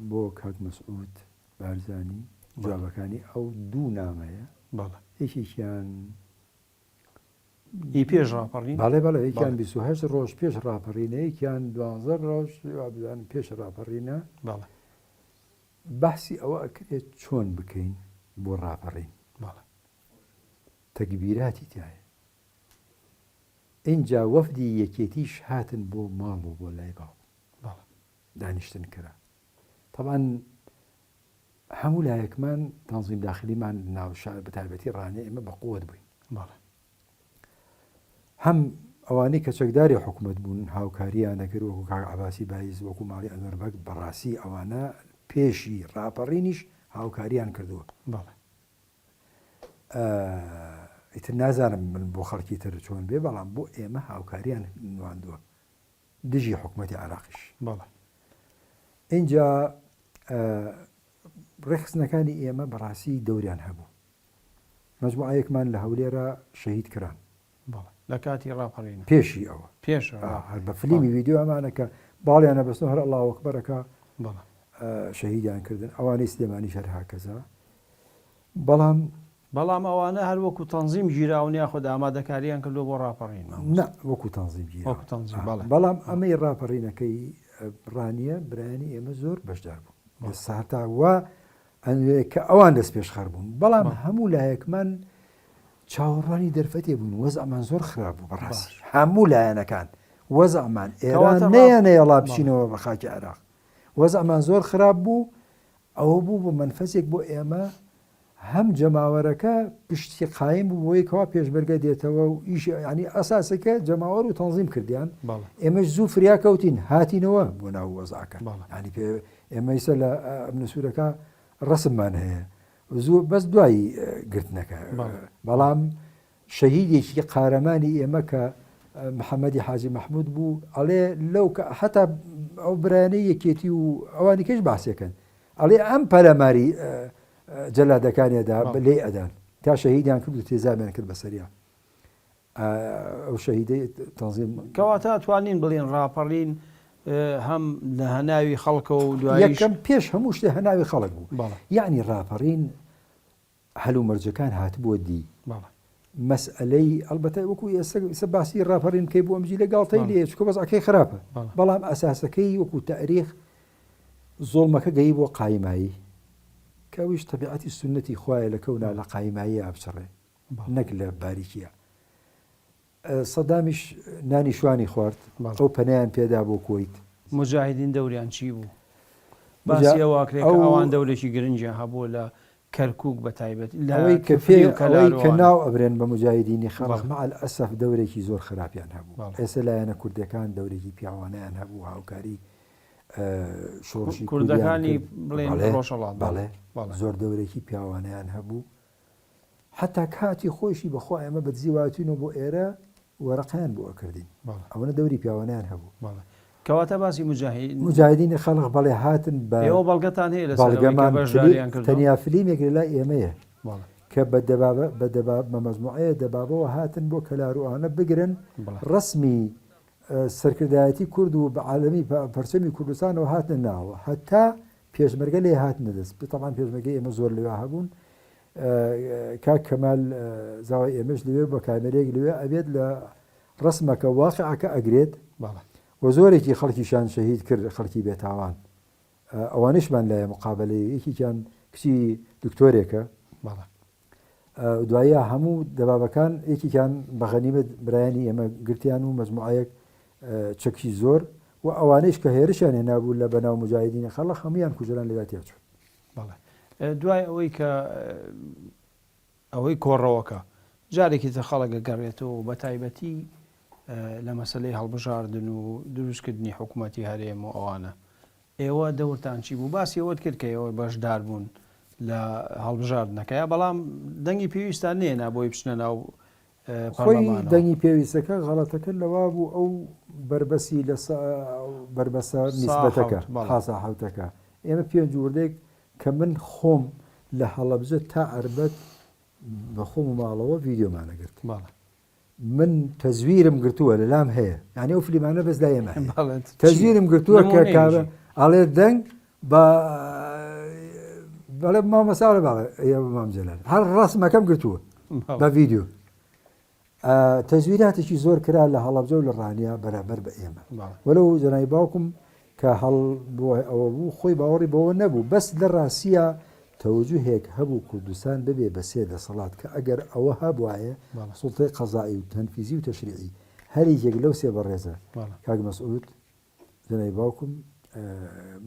بۆ کاک مەسعود بارزانی جوابەکانی ئەو دوو نامەیە بەڵێ. یەکێکیان ئی پێش ڕاپەڕین؟ بەڵێ بەڵێ یەکیان 28 ڕۆژ پێش ڕاپەڕینە یەکیان دوانزە ڕۆژ وابزانم پێش ڕاپەڕینە. بەڵێ. بەحسی ئەوە ئەکرێت چۆن بکەین بۆ ڕاپەڕین. بەڵێ. تەگبیراتی تیایە. ئینجا وەفدی یەکێتیش هاتن بۆ ماڵ و بۆ لای باوکم. بەڵێ. دانیشتن کرا. تەبعەن هەموو لایەکمان تەنزیم داخلیمان ناو شار بە تایبەتی ڕانیە ئێمە بە قوت بووین. بەڵێ. هەم ئەوانەی کە چەکداری حکومەت بوون هاوکاریان دەکرد وەکو کاک عەباسی بایز وەکو ماڵی ئەنوەر بەگ بەڕاستی ئەوانە پێشی ڕاپەڕینیش هاوکاریان کردووە. بەڵێ. ئیتر نازانم من بۆ خەڵکی تر چۆن بێ بەڵام بۆ ئێمە هاوکاریان نواندووە دژی حکومەتی عێراقیش. بەڵێ. ئینجا ڕێکخستنەکانی ئێمە بەڕاستی دەوریان هەبوو. مەجموعەیەکمان لە هەولێرا شەهید کران. بەڵێ لە کاتی ڕاپەڕینە. پێشی ئەوە. پێش هەر بە فلیمی ڤیدیۆ ئەمانە کە باڵیان ئەبەستن هەر ئەڵڵاهو ئەکبەرەکە بەڵێ. شەهیدیان کردن. ئەوانەی سلێمانیش هەر هاکەزا. بەڵام. بەڵام ئەوانە هەر وەکو تەنزیم گیراون یاخود ئامادەکاریان کردووە بۆ ڕاپەڕین مامۆستا؟ نا وەکو تەنزیم گیراون. وەکو تەنزیم بەڵێ. بەڵام ئەمەی ڕاپەڕینەکەی ڕانیە برایانی ئێمە زۆر بەشدار بوون. لە ساتا وا کە ئەوان دەستپێشخەر بوون. بەڵام هەموو لایەکمان چاوەڕوانی دەرفەتێ بووین. وەزعمان زۆر خراپ بوو بەڕاستی. هەموو لایەنەکان وەزعمان ئێران نەیانەیەڵا بچینەوە بە خاکی عێراق. وەزعمان زۆر خراپ بوو. ئەوە بوو بە مەنفەزێک بۆ ئێمە، هەم جەماوەرەکە پشتی قایم بوو بۆی کەوا پێشمەرگە دێتەوە و ئیش یعنی ئەساسەکە جەماوەر و تەنزیم کردیان ئێمەش زوو فریا کەوتین هاتینەوە بۆ ناو وەزعەکە یعنی پێ ئێمە ئیسە لە ئەمنە سوورەکە ڕەسممان هەیە زوو بەس دوای گرتنەکە بەڵام شەهیدێکی قارەمانی ئێمە کە محەممەدی حاجی مەحمود بوو ئەڵێ لەو کە حتا ئەو برایانەی یەکێتی و ئەوانی کەش باسێکن ئەڵێ ئەم پەلاماری جەلادەکانیدا لێی ئەدان تا شەهیدیان کرد و تێزابیان کرد بەسەریا ئەو شەهیدەی تەنزیم. کەواتە ئەتوانین بڵێین ڕاپەڕین هەم لە هەناوی خەڵکەوە و دواییش. یەکەم پێش هەموو شتێ هەناوی خەڵک بوو. یەعنی ڕاپەڕین هەلومەرجەکان هاتبووە دی. مەسئەلەی ئەڵبەتە وەکو ئێستا ئێستا باسی ڕاپەڕین بکەی بۆ ئەم جیلە گاڵتەی لێیە چونکە وەزعەکەی خراپە. بەڵام ئەساسەکەی وەکو تەئریخ زوڵمەکە گەیبووە قایمایی کە ئەویش تەبیعەتی سوننەتی خوایە لە کەونا لە قایماییە ئەبچڕێ نەک لە باریکیە. سەدامیش نانی شوانی خوارد، ئەو پەنایان پێدا بۆ کوەیت. موجاهیدین دەوریان چی بوو؟ باسی ئەوە ئەکرێ کە ئەوان دەورێکی گرنگیان هەبووە لە کەرکوک بە تایبەتی لە کفری و کەلار ئەوەی کە ناو ئەبرێن بە موجاهیدینی خەڵق مع الاسف دەورێکی زۆر خراپیان هەبوو. ئێستا لایەنە کوردەکان دەورێکی پیاوانەیان هەبوو هاوکاری شۆڕشی کوردەکانی بڵێن ڕۆژهەڵات بەڵێ زۆر دەورێکی پیاوانەیان هەبوو. حەتا کاتی خۆیشی بەخوا ئێمە بە دزی واتوینەوە بۆ ئێرە وەرەقەیان بۆ ئەکردین ئەوەنە دەوری پیاوانەیان هەبوو. بەڵێ کەواتە باسی موجاهید موجاهیدینی خەڵق بەڵێ هاتن بە ئێوە بەڵگەتان هەیە لەسەر ئەوەی کە بەڵگەمان بەشداریان کردووە؟ تەنیا فلیمێک لەلای ئێمەیە کە بە دەبابە بە دەباب بە مەجموعەیە دەبابەوە هاتن بۆ کەلار و ئەوانە بگرن ڕەسمی سەرکردایەتی کورد و بە عالەمی پەرچەمی کوردستانەوە هاتنە ناوە هەتا پێشمەرگە لێ هاتنە دەست تەبعەن پێشمەرگەی ئێمە زۆر لەوێ هەبوون کاک کەمال زاوای ئێمەش لەوێ بە کامێرەیەک لەوێ ئەبێت لە ڕسمەکە واقعەکە ئەگرێت و زۆرێکی خەڵکیشان شەهید کرد خەڵکی بێتاوان ئەوانشمان لایە مقابلەی یەکێکیان کچی دکتۆرێکە دوایە هەموو دەبابەکان یەکێکیان بە غەنیمەت برایانی ئێمە گرتیان و مەجموعەیەک چەکی زۆر و ئەوانەیش کە هێرشیان هێنابوو لە بەناو موجاهیدینی خەڵق هەموویان کوژران لەویا تێچوون. بەڵێ دوای ئەوەی کە ئەوەی کۆڕەوەکە جارێکی تر خەڵک ئەگەڕێتەوە و بەتایبەتی لە مەسەلەی هەڵبژاردن و دروستکردنی حکوومەتی هەرێم و ئەوانە ئێوە دەورتان چی بوو؟ باسی ئەوەت کرد کە ئێوە بەشدار بوون لە هەڵبژاردنەکەیا بەڵام دەنگی پێویستان نێنا بۆی بچنە ناو خۆی دەنگی پێویستەکە غەڵەتەکە لەوا بوو ئەو بەربەسی لە بەربەسە نیسبەتەکە حاسا حوتەکە ئێمە پێنج وردێک کە من خۆم لە هەڵەبجە تا ئەربەت بە خۆم و ماڵەوە ڤیدیۆمانە گرت. من تەزویرم گرتووە لەلام هەیە یعنی ئەو فلیمانە بەس لای ئێمە هەیە تەزویرم گرتووە کە کارە ئەڵێ دەنگ بە بەڵێ مامۆستا بەڵێ مام جەلال هەر ڕەسمەکەم گرتووە بە ڤیدیۆ تەزویراتێکی زۆر کرا لە هەڵەبجە و لە ڕانیە بەرامبەر بە ئێمە وەلو جەنای باوکم کە هەڵ بۆ ئەوە بوو خۆی باوەڕی بەوە نەبوو بەس لە ڕاستیە تەوەجوهێک هەبوو کوردستان ببێ بە سێ دەسەڵات کە ئەگەر ئەوە هەبوایە سوڵتەی قەزائی و تەنفیزی و تەشریعی هەر یەکێک لەو سێ بەڕێزە کاک مەسعود جەنابی باوکم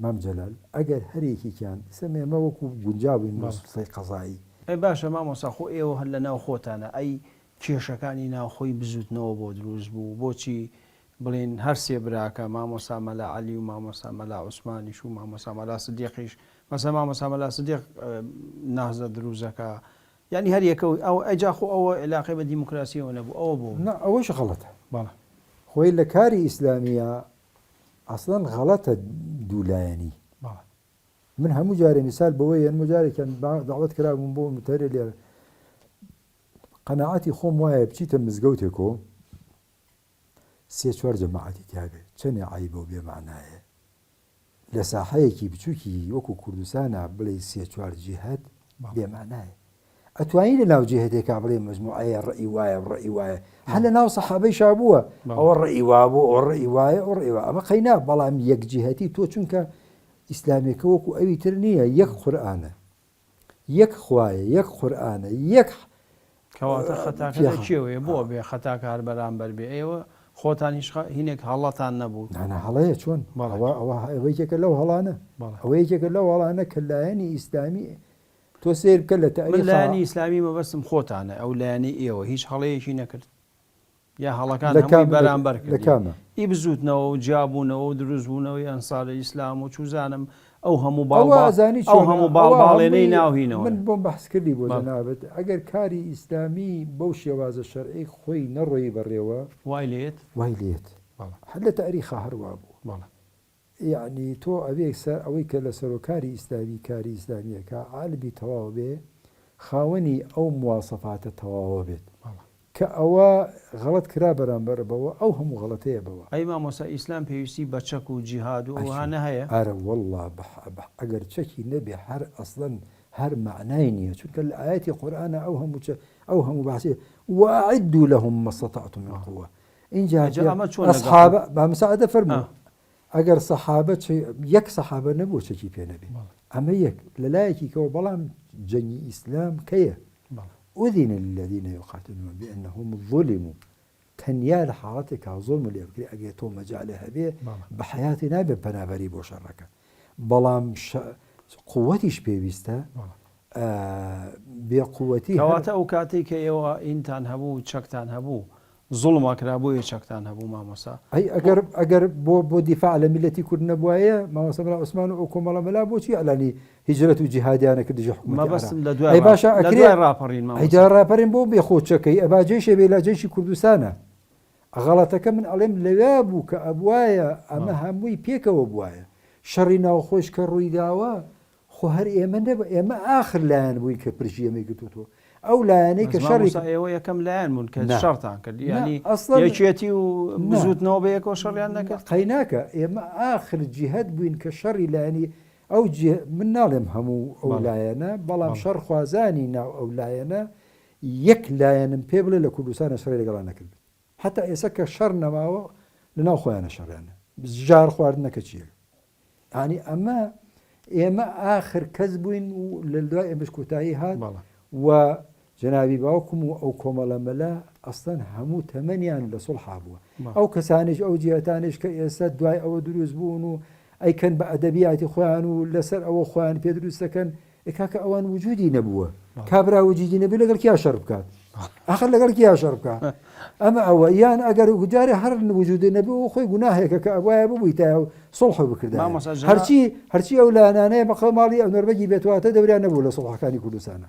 مام جەلال ئەگەر هەر یەکێکیان ئیستا ئێمە وەکو گونجاوین بۆ سوڵتەی قەزائی. ئەی باشە مامۆستا خۆ ئێوە هەر لەناو خۆتانە ئەی کێشەکانی ناوخۆی بزوتنەوە بۆ دروست بوو بۆچی بڵێین هەر سێ براکە مامۆستا مەلا عەلی و مامۆستا مەلا عوسمانیش و مامۆستا مەلا سدیقیش مەسەلەن مامۆستا مەلا سدیق نەهزە دروزەکە یانی هەر یەکە و ئەو ئەجا خۆ ئەوە عیلاقەی بە دیموکراسیەوە نەبوو ئەوە بۆ نا ئەوەش غەڵەتە بەڵێ. خۆی لە کاری ئیسلامییا ئەسڵەن غەڵەتە دوولایەنی. بەڵێ. من هەموو جارێ میسال بەوە یەنم و جارێکیان دەعوەت کرابووم بۆ متەرێ لێرە قەناعەتی خۆم وایە بچیتە مزگەوتێکۆ سێ چوار جەماعەتی تیابێ چەنێ عەیبە و بێ مەعنایە لە ساحەیەکی بچوکی وەکو کوردستانا بڵێی سێ چوار جیهەت بێ مەعنایە ئەتوانی لە ناو جیهەتێکا بڵێ مەجموعەیە ڕەئی وایە و ڕەئی وایە هەر لە ناو سەحابەیشا بووە ئەوە ڕەئی وابوو ئەوە ڕەئی وایە ئەو ڕەئی وایە ئەمە قەینا بەڵام یەک جیهەتی تۆ چونکە ئیسلامیەکە وەکو ئەوی تر نییە یەک قورئانە یەک خوایە یەک قورئانە یەک کەواتە خەتاکە لە کێوەیە بۆ بێ خەتاکە هەر بەرامبەر بێ ئێوە خۆتان هیچ هینێک هەڵەتان نەبوو؟ نا هەڵەیە چۆن ئەوە ئەوە ئەوە یەکێکە لەو هەڵانە ئەوە یەکێکە لەو هەڵانە کە لایەنی ئیسلامی تۆ سەیر بکە لە تاریخا من لایەنی ئیسلامی مەبەستم خۆتانە ئەو لایەنەی ئێوە هیچ هەڵەیەکی نەکرد یا هەڵەکان هەمووی بەرامبەر کردی ئی بزوتنەوە و جیابوونەوە و دروستبوونەوەی ئەنسار ئیسلام و چوزانم ئەو هەموو باڵ ئەو هەموو باڵ باڵێنەی ناو هینەوە. من بۆم بەحس کردی بۆ جەنابت ئەگەر کاری ئیسلامی بەو شێوازە شەرعی خۆی نەڕۆی بەڕێوە وای لێت وای لێت هەر لە تاریخا هەر وابوو. یەعنی تۆ ئەبێ سەر ئەوەی کە لە سەرۆکاری ئیسلامی کاری ئیسلامیەکە عالمی تەواو بێ خاوەنی ئەو مواسەفاتە تەواوە بێت. کە ئەوە غەڵەت کرا بەرامبەر بەوە ئەو هەموو غەڵەتەیە بەوە. ئەی مامۆستا ئیسلام پێویستی بە چەک و جیهاد و ئەوانە هەیە؟ ئەرە وەڵا ئەگەر چەکی نەبێ هەر ئەسڵەن هەر مەعنای نیە چونکە لە ئایەتی قورئانا ئەو هەموو چە ئەو هەموو باسی وأعدوا لهم ما استطعتم من قوة ئینجا ئەجا ئەمە چۆن لەگەڵ ئەسحابە با مساعدە فەرموو ئەگەر سەحابە یەک سەحابە نەبوو چەکی پێ نەبێ ئەمە یەک لە لایەکی کەوە بەڵام جەنگی ئیسلام کەیە أذن للذين يقاتلون بأنهم ظلموا تەنیا لە حاڵەتێکا زوڵم لێ بکرێ ئەگەر تۆ مەجالێ هەبێ بە حەیاتی نابێ پەنابەری بۆ شەڕەکە بەڵام قوتیش پێویستە بێ قوتی کەواتە ئەو کاتێک کە ئێوە ئینتان هەبوو چەکتان هەبوو زوڵم ئەکرا بۆیە چەکتان هەبوو مامۆستا. ئەی ئەگەر ئەگەر بۆ بۆ دیفاع لە میللەتی کورد نەبوایە مامۆستا مەلا عوسمان و ئەو کۆمەڵە مەلا بۆچی ئیعلانی هیجرەت و جیهادیان ئەکرد دژی حکوومەتی عێراق؟ مەبەستم لە دوای ئەی باشە لە ئەکرێ دوای ڕاپەڕین ئەی مامۆستا. دوای ڕاپەرین بۆ بێ خۆ چەکەی ئەبا جەیشێ بێ لا جەیشی کوردستانە غەڵەتەکە من ئەڵێم لەوێ بوو کە ئەبوایە ئەمە هەمووی پێکەوە بوایە شەڕی ناوخۆش کە ڕوویداوە خۆ هەر ئێمە نەبوو ئێمە ئاخر لایەن بووین کە پرژی ئێمەی گرتووەتەوە ئەو لایەنەی کە بەس شەڕی مامۆستا ئێوە یەکەم لایەن بوون کە نا شەڕتان کرد نا یانی ئەسڵەن یەکێتی و نا بزووتنەوە بە یەکەوە شەڕیان نەکرد؟ قەیناکە ئێمە ئاخر جیهەت بووین کە شەڕی لایەنی ئەو جی من ناڵێم هەموو ئەو بەڵێ لایەنە بەڵام بەڵێ. شەڕخوازانی ناو ئەو لایەنە یەک لایەنم پێ بڵێ لە کوردستانە شەڕی لەگەڵا نەکردبێت حەتا ئێستا کە شەڕ نەماوە لەناو خۆیانە شەڕیانە ژار خواردنەکە چییە؟ یانی ئەمە ئێمە ئاخر کەس بووین و لە دوای ئێمەش کۆتایی هات و جەنابی باوکم و ئەو کۆمەڵە مەلا ئەسڵەن هەموو تەمەنیان لە سوڵحا بووە ئەو کەسانیش ئەو جیهتانیش کە ئێستا دوای ئەوە دروست بوون و ئەیکەن بە ئەدەبیاتی خۆیان و لەسەر ئەوە خۆیان پێ دروست دەکەن ئێ کاکە ئەوان وجودی نەبووە کابرا وجودی نەبێ لەگەڵ کیا شەڕ بکات ئاخر لەگەڵ کیا شەڕ بکات ئەمە ئەوە یان ئەگەر جارێ هەر وجودی نەبێ و خۆی گوناهێکە کە ئەبوایە ببوویتایە و سوڵح بکردایە هەرچی هەرچی ئەو لایەنانەیە بە قەو ماڵی ئەو نۆربەگی بێتواتە دەوریان نەبوو لە سوڵحەکانی کوردستانە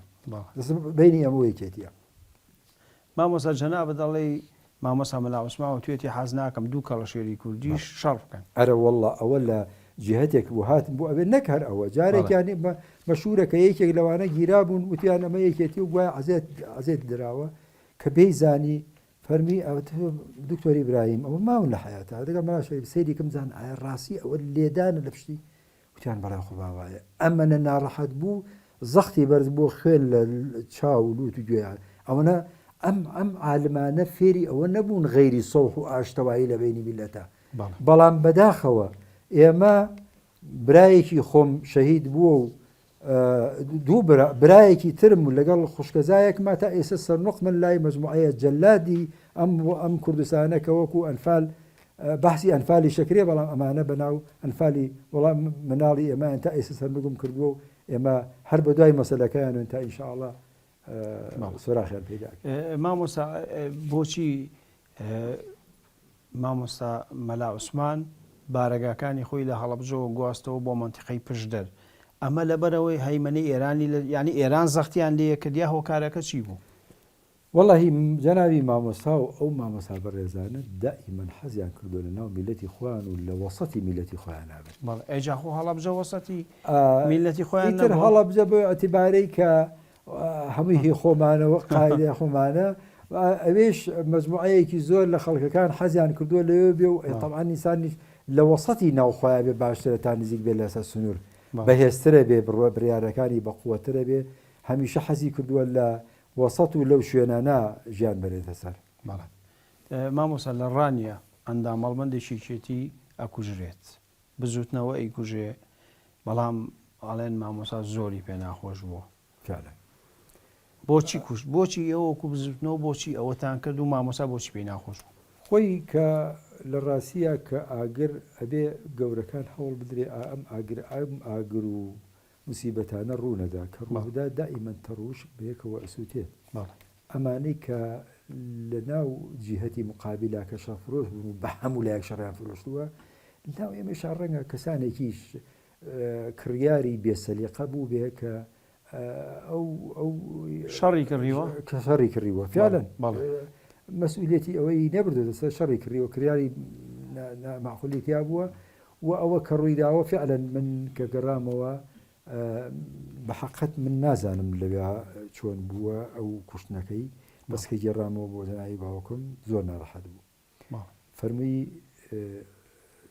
بینی ئەمە یەکێتیە. مامۆستا جەنابت ئەڵێی مامۆستا مەلا عوسمان وتویەتی حەز ناکەم دوو کەڵەشێری کوردیش شەڕ بکەن. ئەرەوەڵڵا ئەوە لە جیهەتێک بوو هاتن بۆ ئەوێ نەک هەر ئەوە جارێکیان مەشهورە کە یەکێک لەوانە گیرابوون وتیان ئەمە یەکێتی و گوایە عەزێت عەزێت دراوە کە پێی زانی فەرمی دکتۆر ئیبراهیم ئەوە ماون لە حەیاتا دەگەڵ مەلا شەریف سەیری کەم زان ئایا ڕاستی ئەوە لێدانە لە پشتی وتیان بەڵێ خوبا وایە ئەمەنە ناڕەحەت بوو زەختی بەرز بوو خوێن لە چاو و لوت و گوێیان ئەوەنە ئەم ئەم عالمانە فێری ئەوە نەبوون غەیری سوڵح و ئاشتەوایی لە بەینی میللەتە بەڵام بەداخەوە ئێمە برایەکی خۆم شەهید بووە و دوو برایەکی ترم و لەگەڵ خوشکەزایەکما تا ئێستا سەرنوقمن لای مەجموعەیە جەلادی ئەم ئەم کوردستانە کە وەکو ئەنفال بەحسی ئەنفالیش ئەکرێ بەڵام ئەمانە بەناو ئەنفالی وەڵا مناڵی ئێمەیان تا ئێستا سەرنگوم کردووە و ئێمە هەر بە دوای مەسەلەکەیانن تا ئینشاءڵڵا سۆراخیان پەیدا مامۆستا بۆچی مامۆستا مەلا عوسمان بارەگاکانی خۆی لە هەڵەبجەوە گواستەوە بۆ مەنتیقەی پشدەر ئەمە لەبەرئەوەی هەیمەنەی ئێرانی یانی ئێران زەختیان لێکرد یا هۆکارەکە چی بوو؟ وەڵاهی جەنابی مامۆستا و ئەو مامۆستا بەڕێزانە دائیمەن حەزیان کردوە لە ناو میللەتی خۆیان و لە وەسەتی میللەتی خۆیانا بن. بەڵێ ئەی جا خۆ هەڵەبجە وەسەتی میللەتی خۆیان ئیتر نەبووە؟ هەڵەبجە بەو ئیعتیبارەی کە هەمووی هی خۆمانە و قایدەی خۆمانە ئەوێش مەجموعەیەکی زۆر لە خەڵکەکان حەزیان کردووە لەوێ بێ و تەبعەن ئینسانیش لە وەسەتی ناو خۆیان بێ باشترە تا نزیک بێ لەسەر سنوور بەهێزترە بێ بڕوا بڕیارەکانی بەقوەترە بێ هەمیشە حەزی کردووە لە وەسەت و لەو شوێنانە ژیان بەرێتە سەر. بەڵێ مامۆستا لە ڕانیە ئەندام مەڵبەندێکی یەکێتی ئەکوژرێت بزوتنەوە ئەیکوژێ بەڵام ئەڵێن مامۆستا زۆری پێ ناخۆش بووە. فعلا. بۆچی کوشت؟ بۆچی ئێوە وەکو بزوتنەوە بۆچی ئەوەتان کرد و مامۆستا بۆچی پێی ناخۆش بوو؟ خۆی کە لە ڕاستیا کە ئاگر ئەبێ گەورەکان هەوڵ بدرێ ئا ئەم ئاگر ئەم ئاگر و موسیبەتانە ڕوو نەدا کە ڕوو بدا دائیمەن تەڕ و وشک بەیەکەوە ئەسوتێت ئەمانەی کە لە ناو جیهەتی مقابیلا کە شەڕفرۆش بوون و بە هەموو لایەک شەڕیان فرۆشتووە لەناو ئێمەشا ڕەنگە کەسانێکیش کڕیاری بێ سەلیقە بووبێ کە ئەو ئەو شەڕی کڕیوە کە شەڕی کڕیوە فعلا مەسئولیەتی ئەوەی نەبردۆتە سەر شەڕی کڕیوە کڕیاری نامعقولی تیا بووە و ئەوە کە ڕوویداوە فعلا من کە گەڕامەوە بە حەقەت من نازانم لەوێ چۆن بووە ئەو کوشتنەکەی. بەس کە گێڕامەوە بۆ جەنابی باوکم زۆر ناڕەحەت بوو. فەرمووی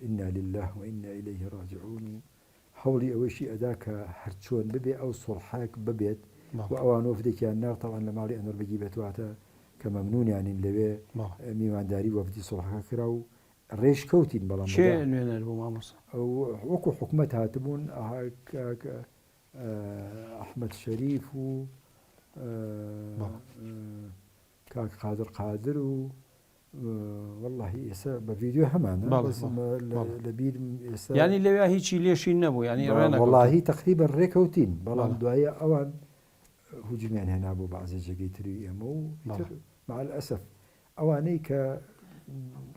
انا للە و انا الیه راجعون و هەوڵی ئەوەیشی ئەدا کە هەرچۆن ببێ ئەو سوڵحەک ببێت و ئەوان وەفدێکیان نارد تەبعەن لە ماڵی ئەنوەر بەگی بێتواتە کە مەمنونیانین لەوێ میوانداری وەفدی سوڵحەکە کرا و ڕێش کەوتین بەڵام کێ نوێنەر بوو مامۆستا؟ وەکو حکومەت هاتبوون کاک ئەحمەد شەریف و کاک قادر قادر و وەڵاهی ئێستا بە ڤیدیۆ هەمانە بەس لە بیرم ئێستا یانی لەویا هیچی لێشین نەبوو یانی ڕێ نەکەوتن وەڵاهی تەقریبەن ڕێکەوتین بەڵام دوایە ئەوان هجومیان هێنا بۆ بەعزێ جێگەی تری ئێمە و ئیتر مع الاسف ئەوانەی کە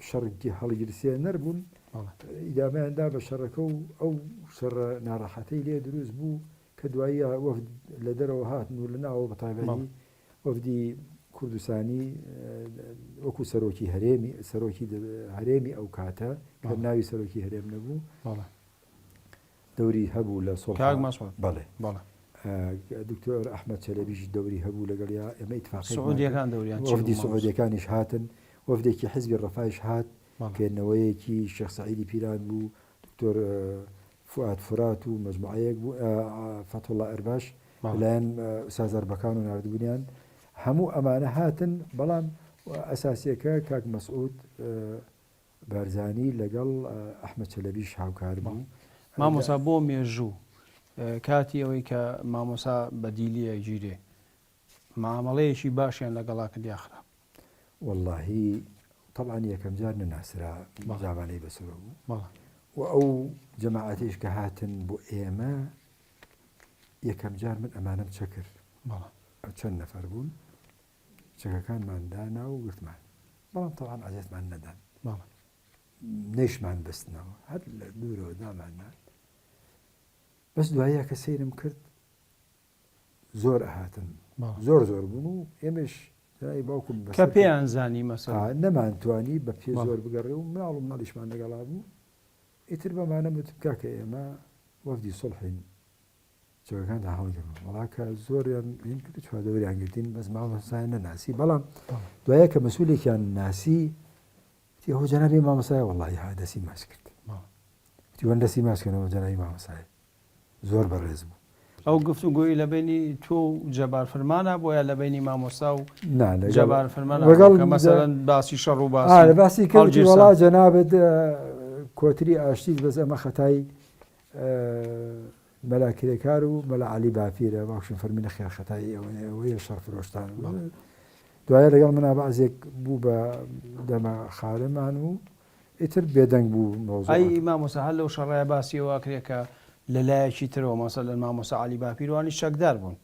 شەڕ هەڵگیرسێنەر بوون ئیدامەیان دا بە شەڕەکە و ئەو شەڕە ناڕەحەتەی لێ دروست بوو کە دواییە وەفد لە دەرەوە هاتن و لە ناوەوە بە تایبەتی وەفدی کوردستانی وەکو سەرۆکی هەرێمی سەرۆکی هەرێمی ئەو کاتە کە ناوی سەرۆکی هەرێم نەبوو دەوری هەبوو لە سوڵح کاک مەسعود بەڵێ بەڵێ دکتۆر ئەحمەد چەلەبیش دەوری هەبوو لەگەڵیا ئێمە ئیتفاقێکمان کرد. سعودیەکان دەوریان چی وەفدی بوو مامۆستا؟ سعودیەکانیش هاتن وەفدێکی حزبی ڕەفایش هات کە نەوەیەکی شێخ سەعیدی پیران بوو دکتۆر فوئاد فورات و مەجموعەیەک بوو فەتحوڵا ئەرباش لەلایەن ئوستاز ئەربەکان و ناردبوونیان هەموو ئەمانە هاتن بەڵام ئەساسیەکە کاک مەسعود بارزانی لەگەڵ ئەحمەد چەلەبیش هاوکار بوو. مامۆسا بۆ مێژوو کاتی ئەوەی کە مامۆسا بە دیلی ئەگیرێ مامەڵەیەکی باشیان لەگەڵا کرد یا خراپ؟ وەڵاهی تەبعەن یەکەم جار نەناسرا زامانەی بەسەرۆ بوو و ئەو جەماعەتیش کە هاتن بۆ ئێمە یەکەم جار من ئەمانەم چە کرد چەند نەفەر بوون چەکەکانمان دانا و گرتمان بەڵام تەوان عزیەتمان نەدان نەیشمان بستنەوە هەر لە دوورەوە دامان نان بەس دوایە کە سەیرم کرد زۆر ئەهاتن زۆر زۆر بوون و ئێمەش جای باوکم کە پێیان زانی مەسەلەن نەمانتوانی بە پێ زۆر بگەڕێ و مناڵ و مناڵیشمان لەگەڵا بوو ئیتر بەمانە وتم کاکە ئێمە وەفدی سوڵحین چەکەکانتان هەڵگرن وەڵا کە زۆریان هین کرد چواردەوریان گرتین بەس مامۆستایان نەناسی بەڵام دوایە کە مەسولێکیان ناسی وتی ئەوە جەنابی مامۆستایە وەڵی ها دەستی ماچ کرد وتی وەن دەستی ماچ کەنەوە جەنابی مامۆستایە زۆر بەڕێز بوو. ئەو گفتوگۆی لە بەینی تۆ و جەبار فرمانا بوو یا لە بەینی مامۆستا و جەبار فرمانا بوو کە مەسەلەن باسی شەڕ و باسی باسی کردی وەڵا جەنابت کۆتری ئاشتیت بەس ئەمە خەتای مەلا کرێکار و مەلا عەلی باپیرە باوکشم فەرمی نەخێر خەتای ئەوەیە شەڕ فرۆشتان دوایە لەگەڵ منا بەعزێک بوو بە دەمە خارەمان و ئیتر بێدەنگ بوو مەوزوعەکە. ئەی مامۆستا هەر لەو شەڕەیا باسی ئەوە ئەکرێ کە لە لایەکی ترەوە مەسەلەن مامۆستا عەلی باپیر وانیش چەکدار بوون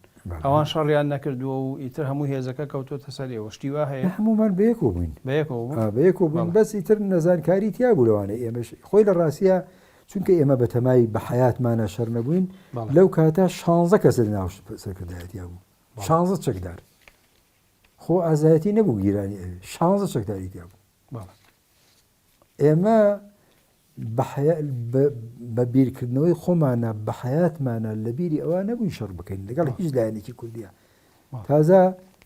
ئەوان شەڕیان نەکردووە و ئیتر هەموو هێزەکە کەوتۆتە سەر ئێوە شتی وا هەیە؟ هەموومان بەیەکەوە بووین. بەیەکەوە بوون؟ ئا بەیەکەوە بووین بەس ئیتر نەزانکاری تیا بوو لەوانەیە ئێمەش خۆی لە ڕاستیا چونکە ئێمە بەتەمای بە حەیاتمانا شەر نەبووین لەو کاتە شانزە کەس لە ناو سەرکردایەتیا بوو شانزە چەکدار خۆ ئازایەتی نەبوو گیرانی ئەوێ شانزە چەکداری تیا بوو. ئێمە بە بیرکردنەوەی خۆمانە بە حەیاتمانە لە بیری ئەوە نەبووین شەڕ بکەین لەگەڵ هیچ لایەنێکی کوردیە تازە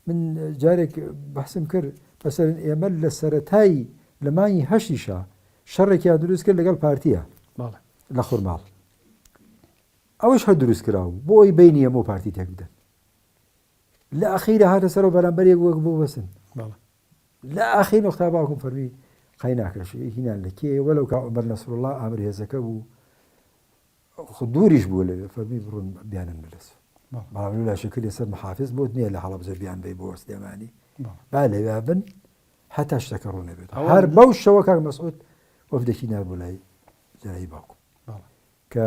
من جارێک بەحسم کرد مەسەلەن ئێمە لە سەرەتای لە مانگی هەشتیشا شەڕێکیان دروست کرد لەگەڵ پارتیە لە خورماڵ ئەوەش هەر دروست کراوە بۆ ئەوی بینی ئێمە و پارتی تێک بدەن لە ئەخیرە هاتە سەرەوە بەرامبەر یەک وەک بۆ بەسن لە ئاخیر نوقتا باوکم فەرمی قەیناکەش هینان لە کێ وەلەو کا عومەر نەسروڵڵا ئامر هێزەکە بوو خو دووریش بوو لەوێ فەرمی بڕۆن بیانن بەدەست بەڵام لەو لاشە کردی سەر محافز بۆت نییە لە هەڵەبجە بیان بەی بۆ سلێمانی با لەوێ بن هەتا شتەکە ڕوون نەبێت هەر بەو شەوە کاک مەسعود وەفدێکی نار بۆ لای جەنابی باوکم کە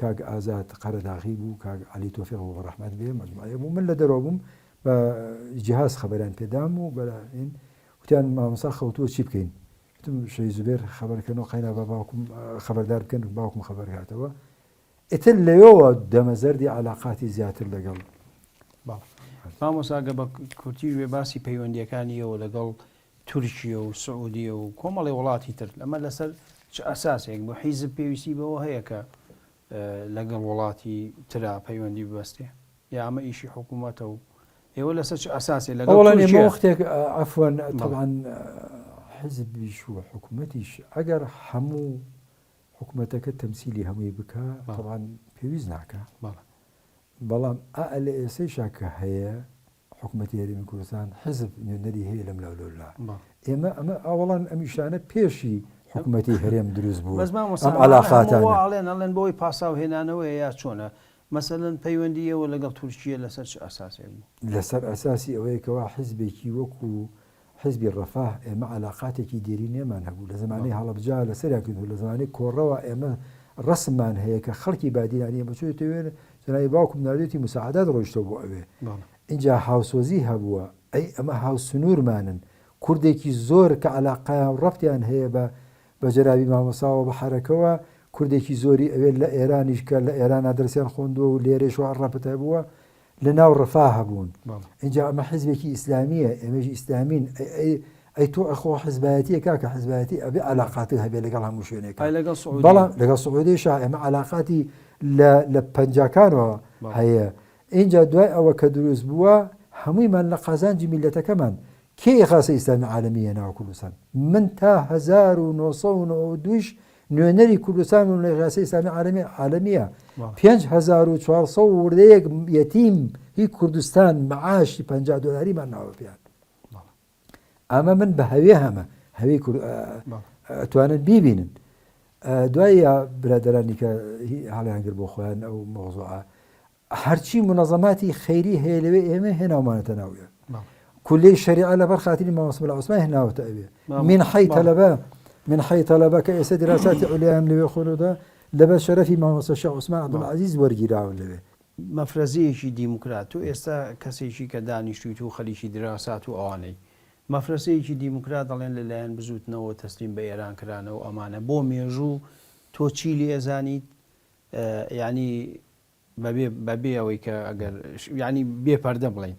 کاک ئازاد قەرەداغی بوو، کاک عەلی تۆفیق بوو بە ڕەحمەت بێ، مەجموعەیە بوو، من لە دەرەوە بووم بە جیهاز خەبەریان پێدام و بە هین وتیان مامۆستا خەوتووە چی بکەین؟ وتم شەهید زوبێر خەبەر کەنەوە قەینا بە باوکم خەبەردار بکەن باوکم خەبەر کاتەوە. ئیتر لەوێوە دەمەزەردی عەلاقاتی زیاتر لەگەڵ بەڵێ مامۆستا گە بە کورتیش بێ باسی پەیوەندییەکانی ئێوە لەگەڵ تورکیە و سعودیە و کۆمەڵی وڵاتی تر ئەمە لەسەر چ ئەساسێک بوو؟ حیزب پێویستی بەوە هەیە کە لەگەڵ وڵاتی ترا پەیوەندی ببەستێ یا ئەمە ئیشی حکوومەتە و ئێوە لەسەر چ ئەساسێ لەگەڵ ئەوەڵەن ئێمە تورکیە؟ وەختێک عەفوەن بەڵێ. تەبعەن حزبیش و حکومەتیش ئەگەر هەموو حکومەتەکە تەمسیلی هەمووی بکا بەڵێ. تەبعەن پێویست ناکا بەڵێ. بەڵام ئا لە ئێسەیشا کە هەیە حکومەتی هەرێمی کوردستان حزب نوێنەری هەیە لەم لاو لەو لا بەڵێ. ئێمە ئەمە ئاوەڵان ئەم ئیشانە پێشی حکومەتی هەرێم دروست بوون بەس مامۆستا ئەم ئەمانە هەموو وا عەلاقاتانە. ئەڵێن ئەڵێن بۆی پاساو هێنانەوەیە یا چۆنە مەسەلەن پەیوەندی ئێوە لەگەڵ تورکیە لەسەر چ ئەساسێک بوو؟ لەسەر ئەساسی ئەوەیە کەوا حیزبێکی وەکو حیزبی ڕەفاه ئێمە عەلاقاتێکی دێرینێمان هەبوو لە زەمانەی هەڵەبجە لەسەریان کردووە لە زەمانەی کۆڕەوە ئێمە ڕەسممان هەیە کە خەڵکی بادینانی ئێمە چۆتە وێ جەنابی باوکم ناردوێتی مساعدات ڕۆیشتەوە بۆ ئەوێ ئینجا هاوسۆزی هەبووە ئەی ئەمە هاوسنوورمانن کوردێکی زۆر کە عەلاقەیان و ڕەبتیان هەیە بە بە جەنابی مامۆستاوە بە حەرەکەوە کوردێکی زۆری ئەوێ لە ئێرانیش کە لە ئێرانا دەرسیان خۆندووە و لێرەیش وا ڕەبت هەبووە لە ناو ڕفا هەبوون ئینجا ئەمە حیزبێکی ئیسلامییە ئێمەش ئیسلامین ئەی ئەی تۆ ئەخۆ حزبایەتیە کاکە حزبایەتی ئەبێ عەلاقاتت هەبێ لەگەڵ هەموو شوێنێکا ئەی لەگەڵ سعودیە؟ بەڵام لەگەڵ سعودیەشا ئێمە عەلاقاتی لە لە پەنجاکانەوە هەیە ئینجا دوای ئەوە کە دروست بووە هەموویمان لە قازانجی میللەتەکەمان کێ ئیغاسەی ئیسلامی عالەمی هێناوە کوردستان؟ من تا 1992 یش نوێنەری کوردستان بووم لە ئیغاسەی ئیسلامی عالەمی عالەمیە 5400 وردەیەک یەتیم هی کوردستان معاشی 50 دۆلاریمان ناوە پێیان ئەمە من بە هەوێ هەمە هەوێی ئەتوانن بیبینن دوای برادرانی کە هەڵیان گر بۆ خۆیان ئەو مۆزوعە هەرچی مونەزەماتی خەیری هەیە لەوێ ئێمە هێناومانەتە ناوێ کولیەی شەریعە لەبەر خاتری مامۆستا مەلا عوسمان هێناوەتە ئەوێ مینحەی تەلەبە مینحەی تەلەبە کە ئێستا دیراساتی عولیایان لەوێ خوێندووە لەبەر شەرەفی مامۆستا شێخ عوسمان عەبدولعەزیز وەرگیراون لەوێ. مەفرەزەیەکی دیموکرات تۆ ئێستا کەسێکی کە دانیشتویت و خەریکی دراسات و ئەوانەی مەفرەزەیەکی دیموکرات دەڵێن لە لایەن بزوتنەوە تەسلیم بە ئێران کرانە و ئەمانە بۆ مێژوو تۆ چی لێ ئەزانیت یانی بەبێ بەبێ ئەوەی کە ئەگەر یانی بێ پەردە بڵێین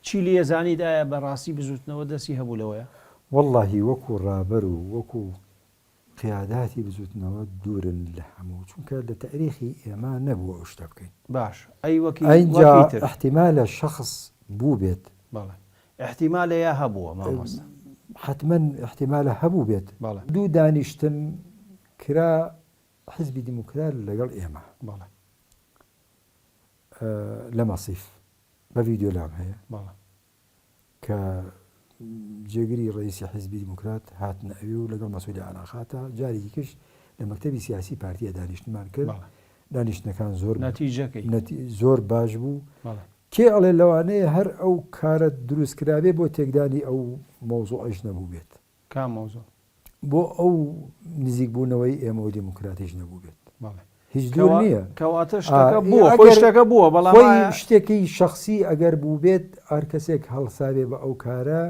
چی لێ ئەزانیت ئایا بە ڕاستی بزوتنەوە دەستی هەبوو لەوەیا؟ وەڵاهی وەکو ڕابەر و وەکو قیاداتی بزوتنەوە دوورن لە هەموو چونکە لە تاریخی ئێمە نەبووە ئەو شتە بکەین. باش ئەی وەکی ئەینجا وەکی تر؟ ئیحتیمالە شەخس بووبێت. بەڵێ ئیحتیمالە یا هەبووە مامۆستا؟ حەتمەن ئیحتیمالە هەبووبێت. بەڵێ. دوو دانیشتن کرا حیزبی دیموکرات لەگەڵ ئێمە. بەڵێ. لە مەسیف بە ڤیدیۆ لام هەیە. بەڵێ. کە جێگری ڕئیسی حیزبی دیموکرات هاتنە ئەوێ و لەگەڵ مەسئولی عەلاقاتا جارێکی کش لە مەکتەبی سیاسی پارتیە دانیشتنمان کرد. بەڵێ. دانیشتنەکان زۆر نەتیجەکەی. زۆر باش بوو. بەڵێ. کێ ئەڵێ لەوانەیە هەر ئەو کارە دروست کرابێ بۆ تێکدانی ئەو مەوزوعەیش نەبووبێت. کام مەوزوع؟ بۆ ئەو نزیک بوونەوەی ئێمە و دیموکراتیش نەبووبێت. بەڵێ. هیچ دوور نییە. کەواتە شتەکە بووە، خۆی شتەکە بووە، بەڵام خۆی شتێکی شەخسی ئەگەر بووبێت هەر کەسێک هەڵسابێ بە ئەو کارە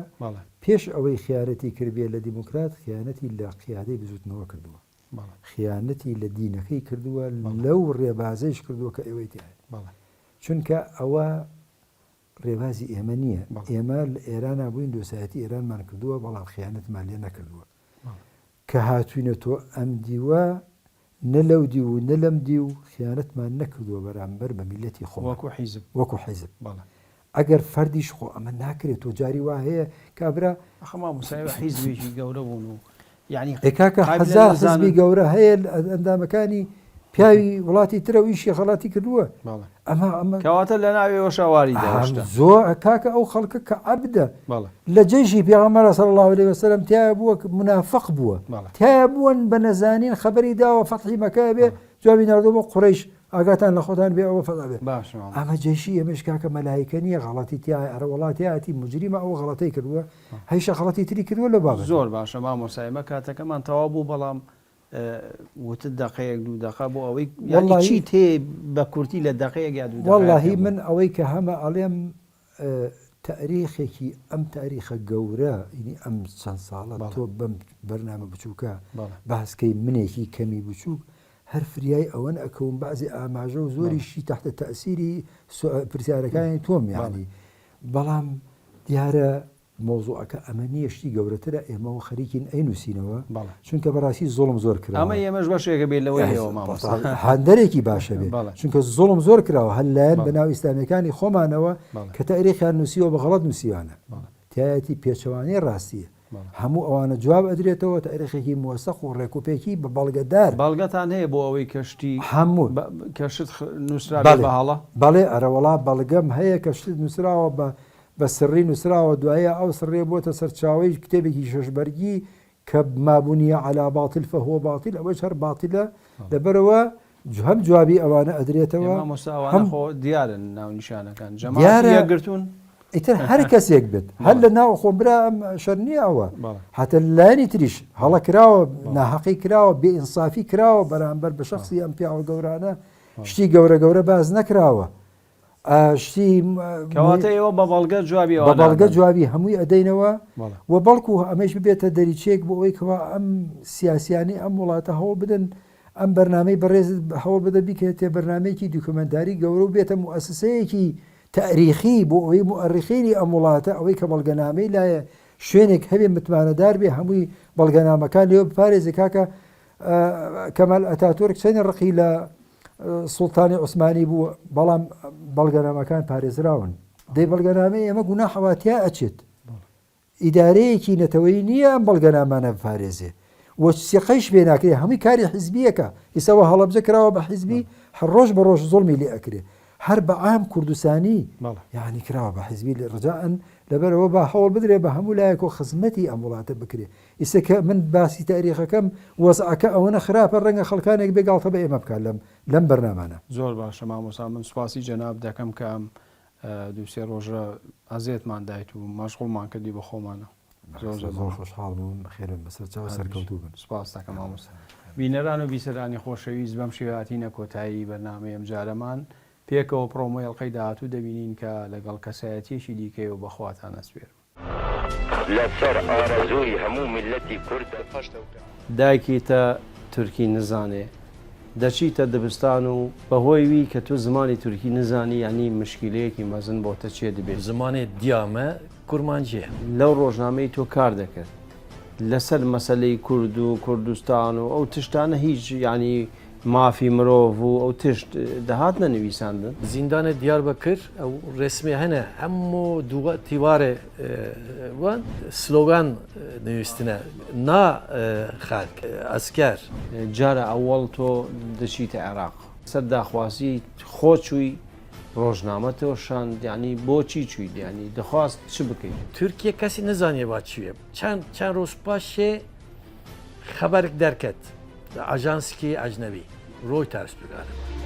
پێش ئەوەی خیانەتی کردبێ لە دیموکرات خیانەتی لە قیادەی بزووتنەوە کردووە. خیانەتی لە دینەکەی کردووە، لەو ڕێبازەیش کردووە کە ئێوەی تیایە. چونکە ئەوە ڕێبازی ئێمە نییە، ئێمە لە ئێرانا بووین دۆسایەتی ئێرانمان کردووە بەڵام خیانەتمان لێ نەکردووە. کە هاتووینەتۆ ئەم دیوە نە لەو دیو و نە لەم دیو خیانەتمان نەکردووە بەرامبەر بە میللەتی خۆمان وەکو حیزب. وەکو حیزب. بەڵێ. ئەگەر فەردیش خۆ ئەمە ناکرێت تۆ جاری وا هەیە کابرا. ئەخە مامۆستا ئێوە حیزبێکی گەورە بوون و یانی ئێ کاکە قابلە هەزار نەزانن. حیزبی گەورە هەیە ئەندامەکانی پیاوی وڵاتی ترە و ئیشی غەڵەتی کردووە. بەڵێ. ئەمە ئەمە کەواتە لە ناو ئێوەشا واری داوە ئەم شتە. زۆر کاکە ئەو خەڵکە کە عەبدە بەڵێ. لە جەیشی پێغەمبەر صلی اللە علیه وسلم تیایا بووە کە مونافق بووە بەڵێ. تیایا بوون بە نەزانین خەبەری داوە فەتحی مەکە بێ جوابی ناردووە بۆ قوڕەیش ئاگاتان لە خۆتان بێ ئەوە فەتح بێ باشە مامۆستا. ئەمە جەیشی ئێمەش کاکە مەلایکە نییە غەڵەتی تیایە ئەرە وەڵا تیایەتی موجریمە ئەو غەڵەتەی کردووە هەیشە غەڵەتی تری کردووە لەو بابەتە. زۆر باشە مامۆستا ئێمە کاتەکەمان تەواو بوو بەڵام وتت دەقەیەک دوو دەقە بۆ ئەوەی یانی چیت هەیە بە کورتی لە دەقەیەک یا دوو دەقەیا وەڵاهی پێم من بڵێ. ئەوەی کە هەمە ئەڵێم تاریخێکی ئەم تاریخە گەورە ینی ئەم چەند ساڵە بەڵێ. تۆ بەم بەرنامە بچووکە بەڵێ. باسکەی منێکی کەمی بچووک هەر فریای ئەوەن ئەکەوم بەعزی ئاماژە و بەڵێ. زۆریشی تەحتە تەئسیری پرسیارەکانی تۆم بەڵێ. یانی بەڵام دیارە. مەوزوعەکە ئەمە نییە شتی گەورەترە ئێمەوە خەریکین ئەینوسینەوە چونکە بەڕاستی زوڵم زۆر کراوە. ئەمە ئێمەش بەشێکە بێ لەوەی ئێوە مامۆستا. هاندەرێکی باشە بێ چونکە زوڵم زۆر کراوە هەر لایەن بەناو ئیسلامیەکانی خۆمانەوە کە تاریخیان نووسیوە بە غەڵەت نووسیوانە تایەتی پێچەوانەی ڕاستیە هەموو ئەوانە جواب ئەدرێتەوە تاریخێکی مۆسەق و ڕێکوپێکی بە بەڵگەدار. بەڵگەتان هەیە بۆ ئەوەی کە شتی هەموو کە شت نووسرابێ بە هەڵە؟ بەڵێ ئەرەوەڵا بەڵگەم هەیە کە شت نووسراوە بە بە سڕی نووسراوە دوایە ئەو سڕیە بۆتە سەرچاوەی کتێبێکی شەش بەرگی کە ما بنی علی باطل فهو باطل ئەوەیش هەر باتیلە لەبەرئەوە هەم جوابی ئەوانە ئەدرێتەوە مامۆستا ئەوانە خۆ دیارن ناونیشانەکان جەماعەتی یەکگرتوون ئیتر هەر کەسێک بێت هەر لە ناو خۆم برا ئەم شەر نییە ئەوە هەتە لایەنی تریش هەڵە کراوە ناحەقی کراوە بێ ئینسافی کراوە بەرامبەر بە شخصی ئەم پیاوە گەورانە شتی گەورە گەورە باز نەکراوە شتی کەواتە ئێوە بە بەڵگە جوابی بە بەڵگە جوابی هەمووی ئەدەینەوە و بەڵکو ئەمەش ببێتە دەریچەیەک بۆ ئەوەی کەوا ئەم سیاسیانی ئەم وڵاتە هەوڵ بدەن ئەم بەرنامەی بەڕێز هەوڵ بدە بیکەێتێ بەرنمەیەکی دوکمنتاری گەورە و بێتە موئەسسەیەکی تاریخی بۆ ئەوەی موئەڕیخینی ئەم وڵاتە ئەوەی کە بەڵگەنامەی لایە شوێنێک هەبێ متمانەدار بێ هەمووی بەڵگەنامەکان لێ بپارێزێ کاکە کەمال ئەتاتورک چەنی ڕقی لە سوڵتانی عوسمانی بوو بەڵام بەڵگەنامەکان پارێزراون دەی بەڵگەنامەی ئێمە گوناحەوە تیا ئەچێت ئیدارەیەکی نەتەوەیی نییە ئەم بەڵگەنامانە بپارێزێ و سیقەیش پێ ناکرێ هەمووی کاری حیزبیەکە ئیسەوە هەڵەبجە کراوە بە حیزبی هەر ڕۆژ بە ڕۆژ زوڵمی لێ ئەکرێ هەر بە عام کوردستانی یعنی کراوە بە حیزبی لێ ڕجاء لەبەرەوە با هەوڵ بدرێ بە هەموو لایەک و خزمەتی ئەم وڵاتە بکرێ ئیسە کە من باسی تاریخەکەم وەزعەکە ئەوەنە خراپە ڕەنگە خەڵکانێک بێ گاڵتە بە ئێمە بکات لەم لەم بەرنامانە. زۆر باشە مامۆستا من سوپاسی جەنابت دەکەم کە ئەم دوو سێ ڕۆژە ئەزێتمان دایت و مەشغوڵمان کردی بە خۆمانە زۆر زۆر زۆر خۆشحاڵ بووم بەخێربێن بەسەر چاو سەرکەوتوو بن. سوپاست دەکەم مامۆستا. بینەران و بیسەرانی خۆشەویست بەم شێوە هاتینە کۆتایی بەرنامەی ئەمجارەمان پێکەوە پڕۆمۆی ئەڵقەی داهاتوو دەبینین کە لەگەڵ کەسایەتیەکی دیکەی و بەخواتان ئەسپێرم. لەسەر ئارەزووی هەموو میللەتی کوردە. دایکیتە تورکی نزانێ دەچیتە دبستان و بەهۆی وی کە تو زمانی تورکی نزانی یانی مشکیلەیەکی مەزن بۆتە چێ دبێ. زمانێ دیا مە کورمانجیە. لەو ڕۆژنامەی تۆ کار دەکرد لەسەر مەسەلەی کورد و کوردستان و ئەو تشتانە هیچ یانی مافی مرۆڤ و ئەو تشت دەهاتنە نویساندن؟ زیندانێ دیاربەکر ئەو ڕێسمێ هەنە هەموو دووە تیوارێ وان سلۆگان نویستنە نا خەلک ئەسکەر. جارە ئەوەڵ تۆ دەچیتە عێراق سەر داخوازی خۆ چووی ڕۆژنامەت وەشاند یانی بۆچی چوویت یانی دەخواست چ بکەیت؟ تورکیە کەسی نەزانیە با چیە چەند چەند ڕۆژ پاشێ خەبەرک دەرکەت. لە ئاژانسکی ئەجنەبی ڕۆیتەرز بوو گالبا.